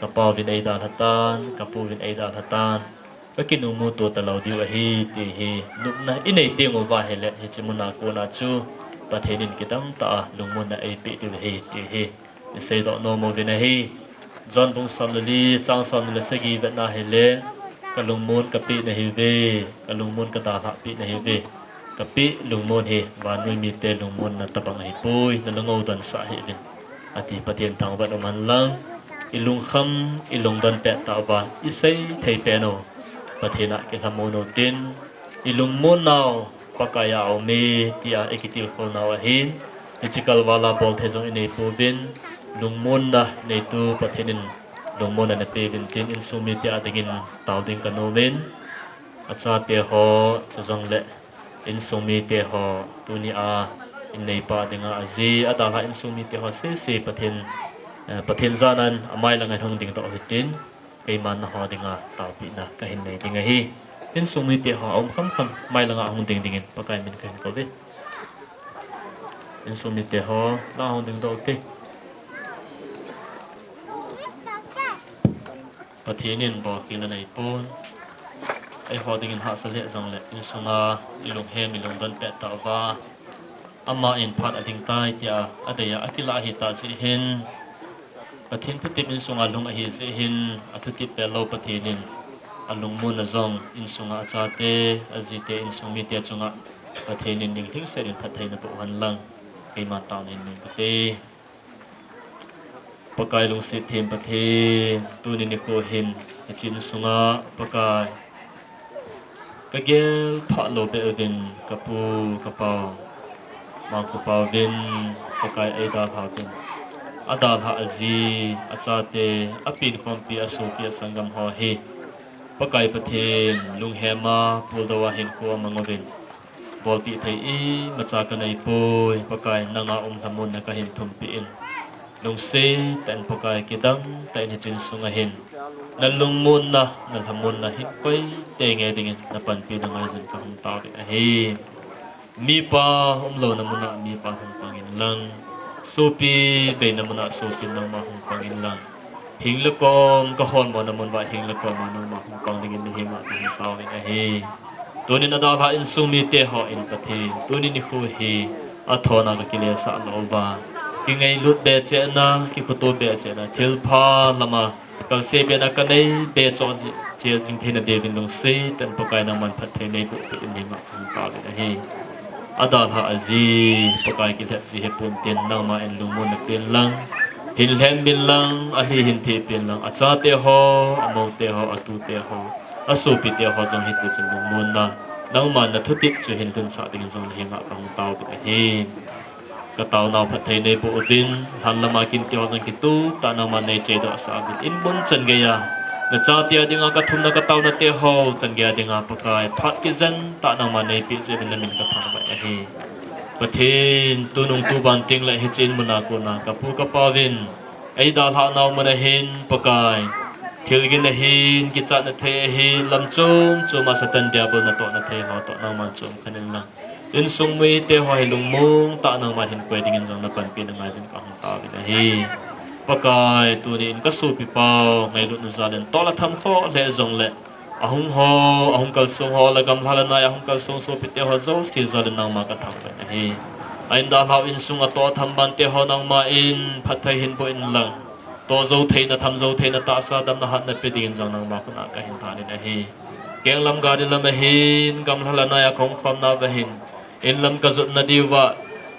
kapauvin eidalhatan, kapuvin eidalhatan, kakinomuto talou diu ahi ti hi nopna inei tenguva ahile, hiche muna kona chu Pathen in kidangtah a lungmonna eipeh diu ahi ti hi iseidoh nom uvin ahi. John bung somleli chang somni le sagi vetna hile, kalungmon kapeh nahiuve, kalungmon kadalhah peh nahiuve, kapeh lungmon hi vannoi mite lungmonna tobang ahipoi, nalung u donsah hih uvin, ati. Pathen thangvah in um henlang, ilungkham, ilungdon pettah uva isei thei pen u Pathen a kilhamon utin, ilungmonnau Pakai a aume tia ikitilkhou nau ahin, hiche kalvala bolthei jong ineipouvin, lungmonna neitu Pathen in lungmonna napeh uvin tin, insung mite a dingin tao ding kanomin, achate ho, chujongle insung mite ho, tunia inneipa dinga aji adalhah insung mite ho sese Pathen, eh, Pathen janan amai langa hung dingdoh hitin, keiman nangho dinga taopehna kahin nei ding ahi. Insung mite ho aum khamkham, mai langa hung ding dingin Pakai min kahin kouve. Insung mite ho, lang hung dingdoh ute. Pathen in bolkhel aneipon, eiho dingin hahsa lheh jongle, insunga ilunghem, ilungdon pettah uva, aman phat adingtai tia adeiya akilah ahitah jeh hin, Pathen thutep insunga lhung ahi jeh hin, athutep petlou Pathen in alungmonna jong insunga achate, ajite, insung mite chunga Pathen in ninglhingset in phattheina boh hen lang, keima taona in ning kate. Pakai lungset them Pathen, tuni nikho hin, hiche insunga Pakai, kagel phah lou beh uvin, kapu, kapau, Mangkhopa uvin, Pakai eidalhah uvin. Adalhah aji, achate, apenkhompi, asopi, asanggam ho hi, Pakai Pathen, lunghema, puldou a hinkho amang uvin. Bolpeh thei imacha kaneipoi, Pakai nanga umlhamonna kahin thumpeh in. Lungset tah in Pakai kidang tah in hiche insunga hin, nalungmonna, nalhamonna hinkho tengteng dingin napanpina ngaijin kahung taovin ahi. Mipa umlouna muna mipa hung pang inlang, sopi beina muna sopi nangma hung pang inlang, hing le kom kaholmona mun uva hing le kom a nangma hung pang dingin nahenga kahung taovin ahi. Tunin adalhah insung mite hon Pathen, tuni nikho hi athona kakilesah lou uva, kingailut be chehna, kikhoto be chehna, thilpha lama kalse bena kanei be choh ji, che jing theina diuvin lungset tah in Pakai nangman phatthei neiboh peh in nahenga kahung taovin ahi. Adalhah aji, Pakai kilhep ji hipon tin nangma in lungmonna pen lang, hin lhem min lang, alhi hin theh pen lang, achate ho, amoute ho, atute ho, asopite ho jong hiti chun lungmonna, nangman nathutep chu hin lhunsah dingin jong nahenga kahung taovin ahi. Kataonau phatthei neiboh uvin, lhan lama kinte ho jong kitup tah nangman neicheidohsah uvin, in mun chan geiya nachate a dinga kathumna kataona teho chan geiya dinga Pakai phat kijen tah nangman neipeh jeh uvin namin kathangvah in ahi. Pathen, tunung tuban tengle hiche in muna kona kapu kapauvin eidalhah nau mun ahin Pakai, thilgin ahin, kichatna thei ahin, lam chom choma Satan Diabol natohna thei ho toh nangman chom khen inlang, insung mite ho hi lungmong tah nangman hin koi dingin jong napanpina ngaijin kahung taovin ahi. Pakai, tuni in kasopi pau ngailutna jal in tol atham khoh lheh jongle, ahung ho, ahung kalsong ho, la gamla la nai ahung kalsong sopite ho jouse jal in nangma kathangvah in ahi. A-in dalhah u insung atoh atham bante ho nangma in phatthei hin boh inlang, toh jou theina, tham jou theina, tahsa damna hatna pe dingin jong nangma khut a kahin than in ahi. Kenglam gari lam ahin, gamla la nai a kahung khomna uva hin, in lam kajotna diuva,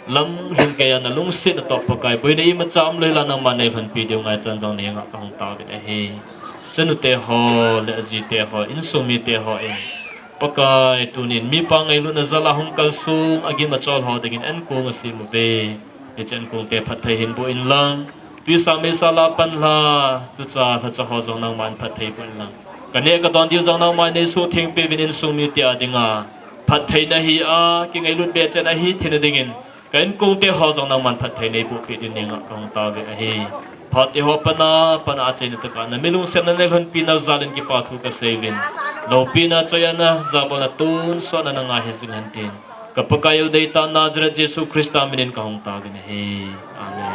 lam lhung keiya nalungsetna toh Pakai, boina imacha umlou henlang nangman neilhonpi diu ngaichan jong nahenga kahung taovin ahi. Chanu teho, le aji teho, insung mite hon Pakai, tunin mipa ngailutna jal a hung kalsong, agim achol ho dingin ankong asem uve. Hiche ankong te phatthei hin boh inlang, tuisa meisa la panla, tucha lhacha ho jong nangman phatthei boh inlang, kaneh kadon diu jong nangman neisuhtheng peh uvin, insung mite a dinga phattheina hi a, kingailut be chehna hi theina dingin, ka inkong teho jong nangman phatthei neiboh peh dingin nahenga kahung taovin ahi. Phat teho pana, pana achaina tah a nami lungsetna neilhonpi nau jal in kipathu kasei uvin, loupina, choiatna, jabolna, tonsotna nanga hi jing hen tin, ka Pakai u deitah Nazareth Jesu Christa min in kahung taovin ahi. Amen.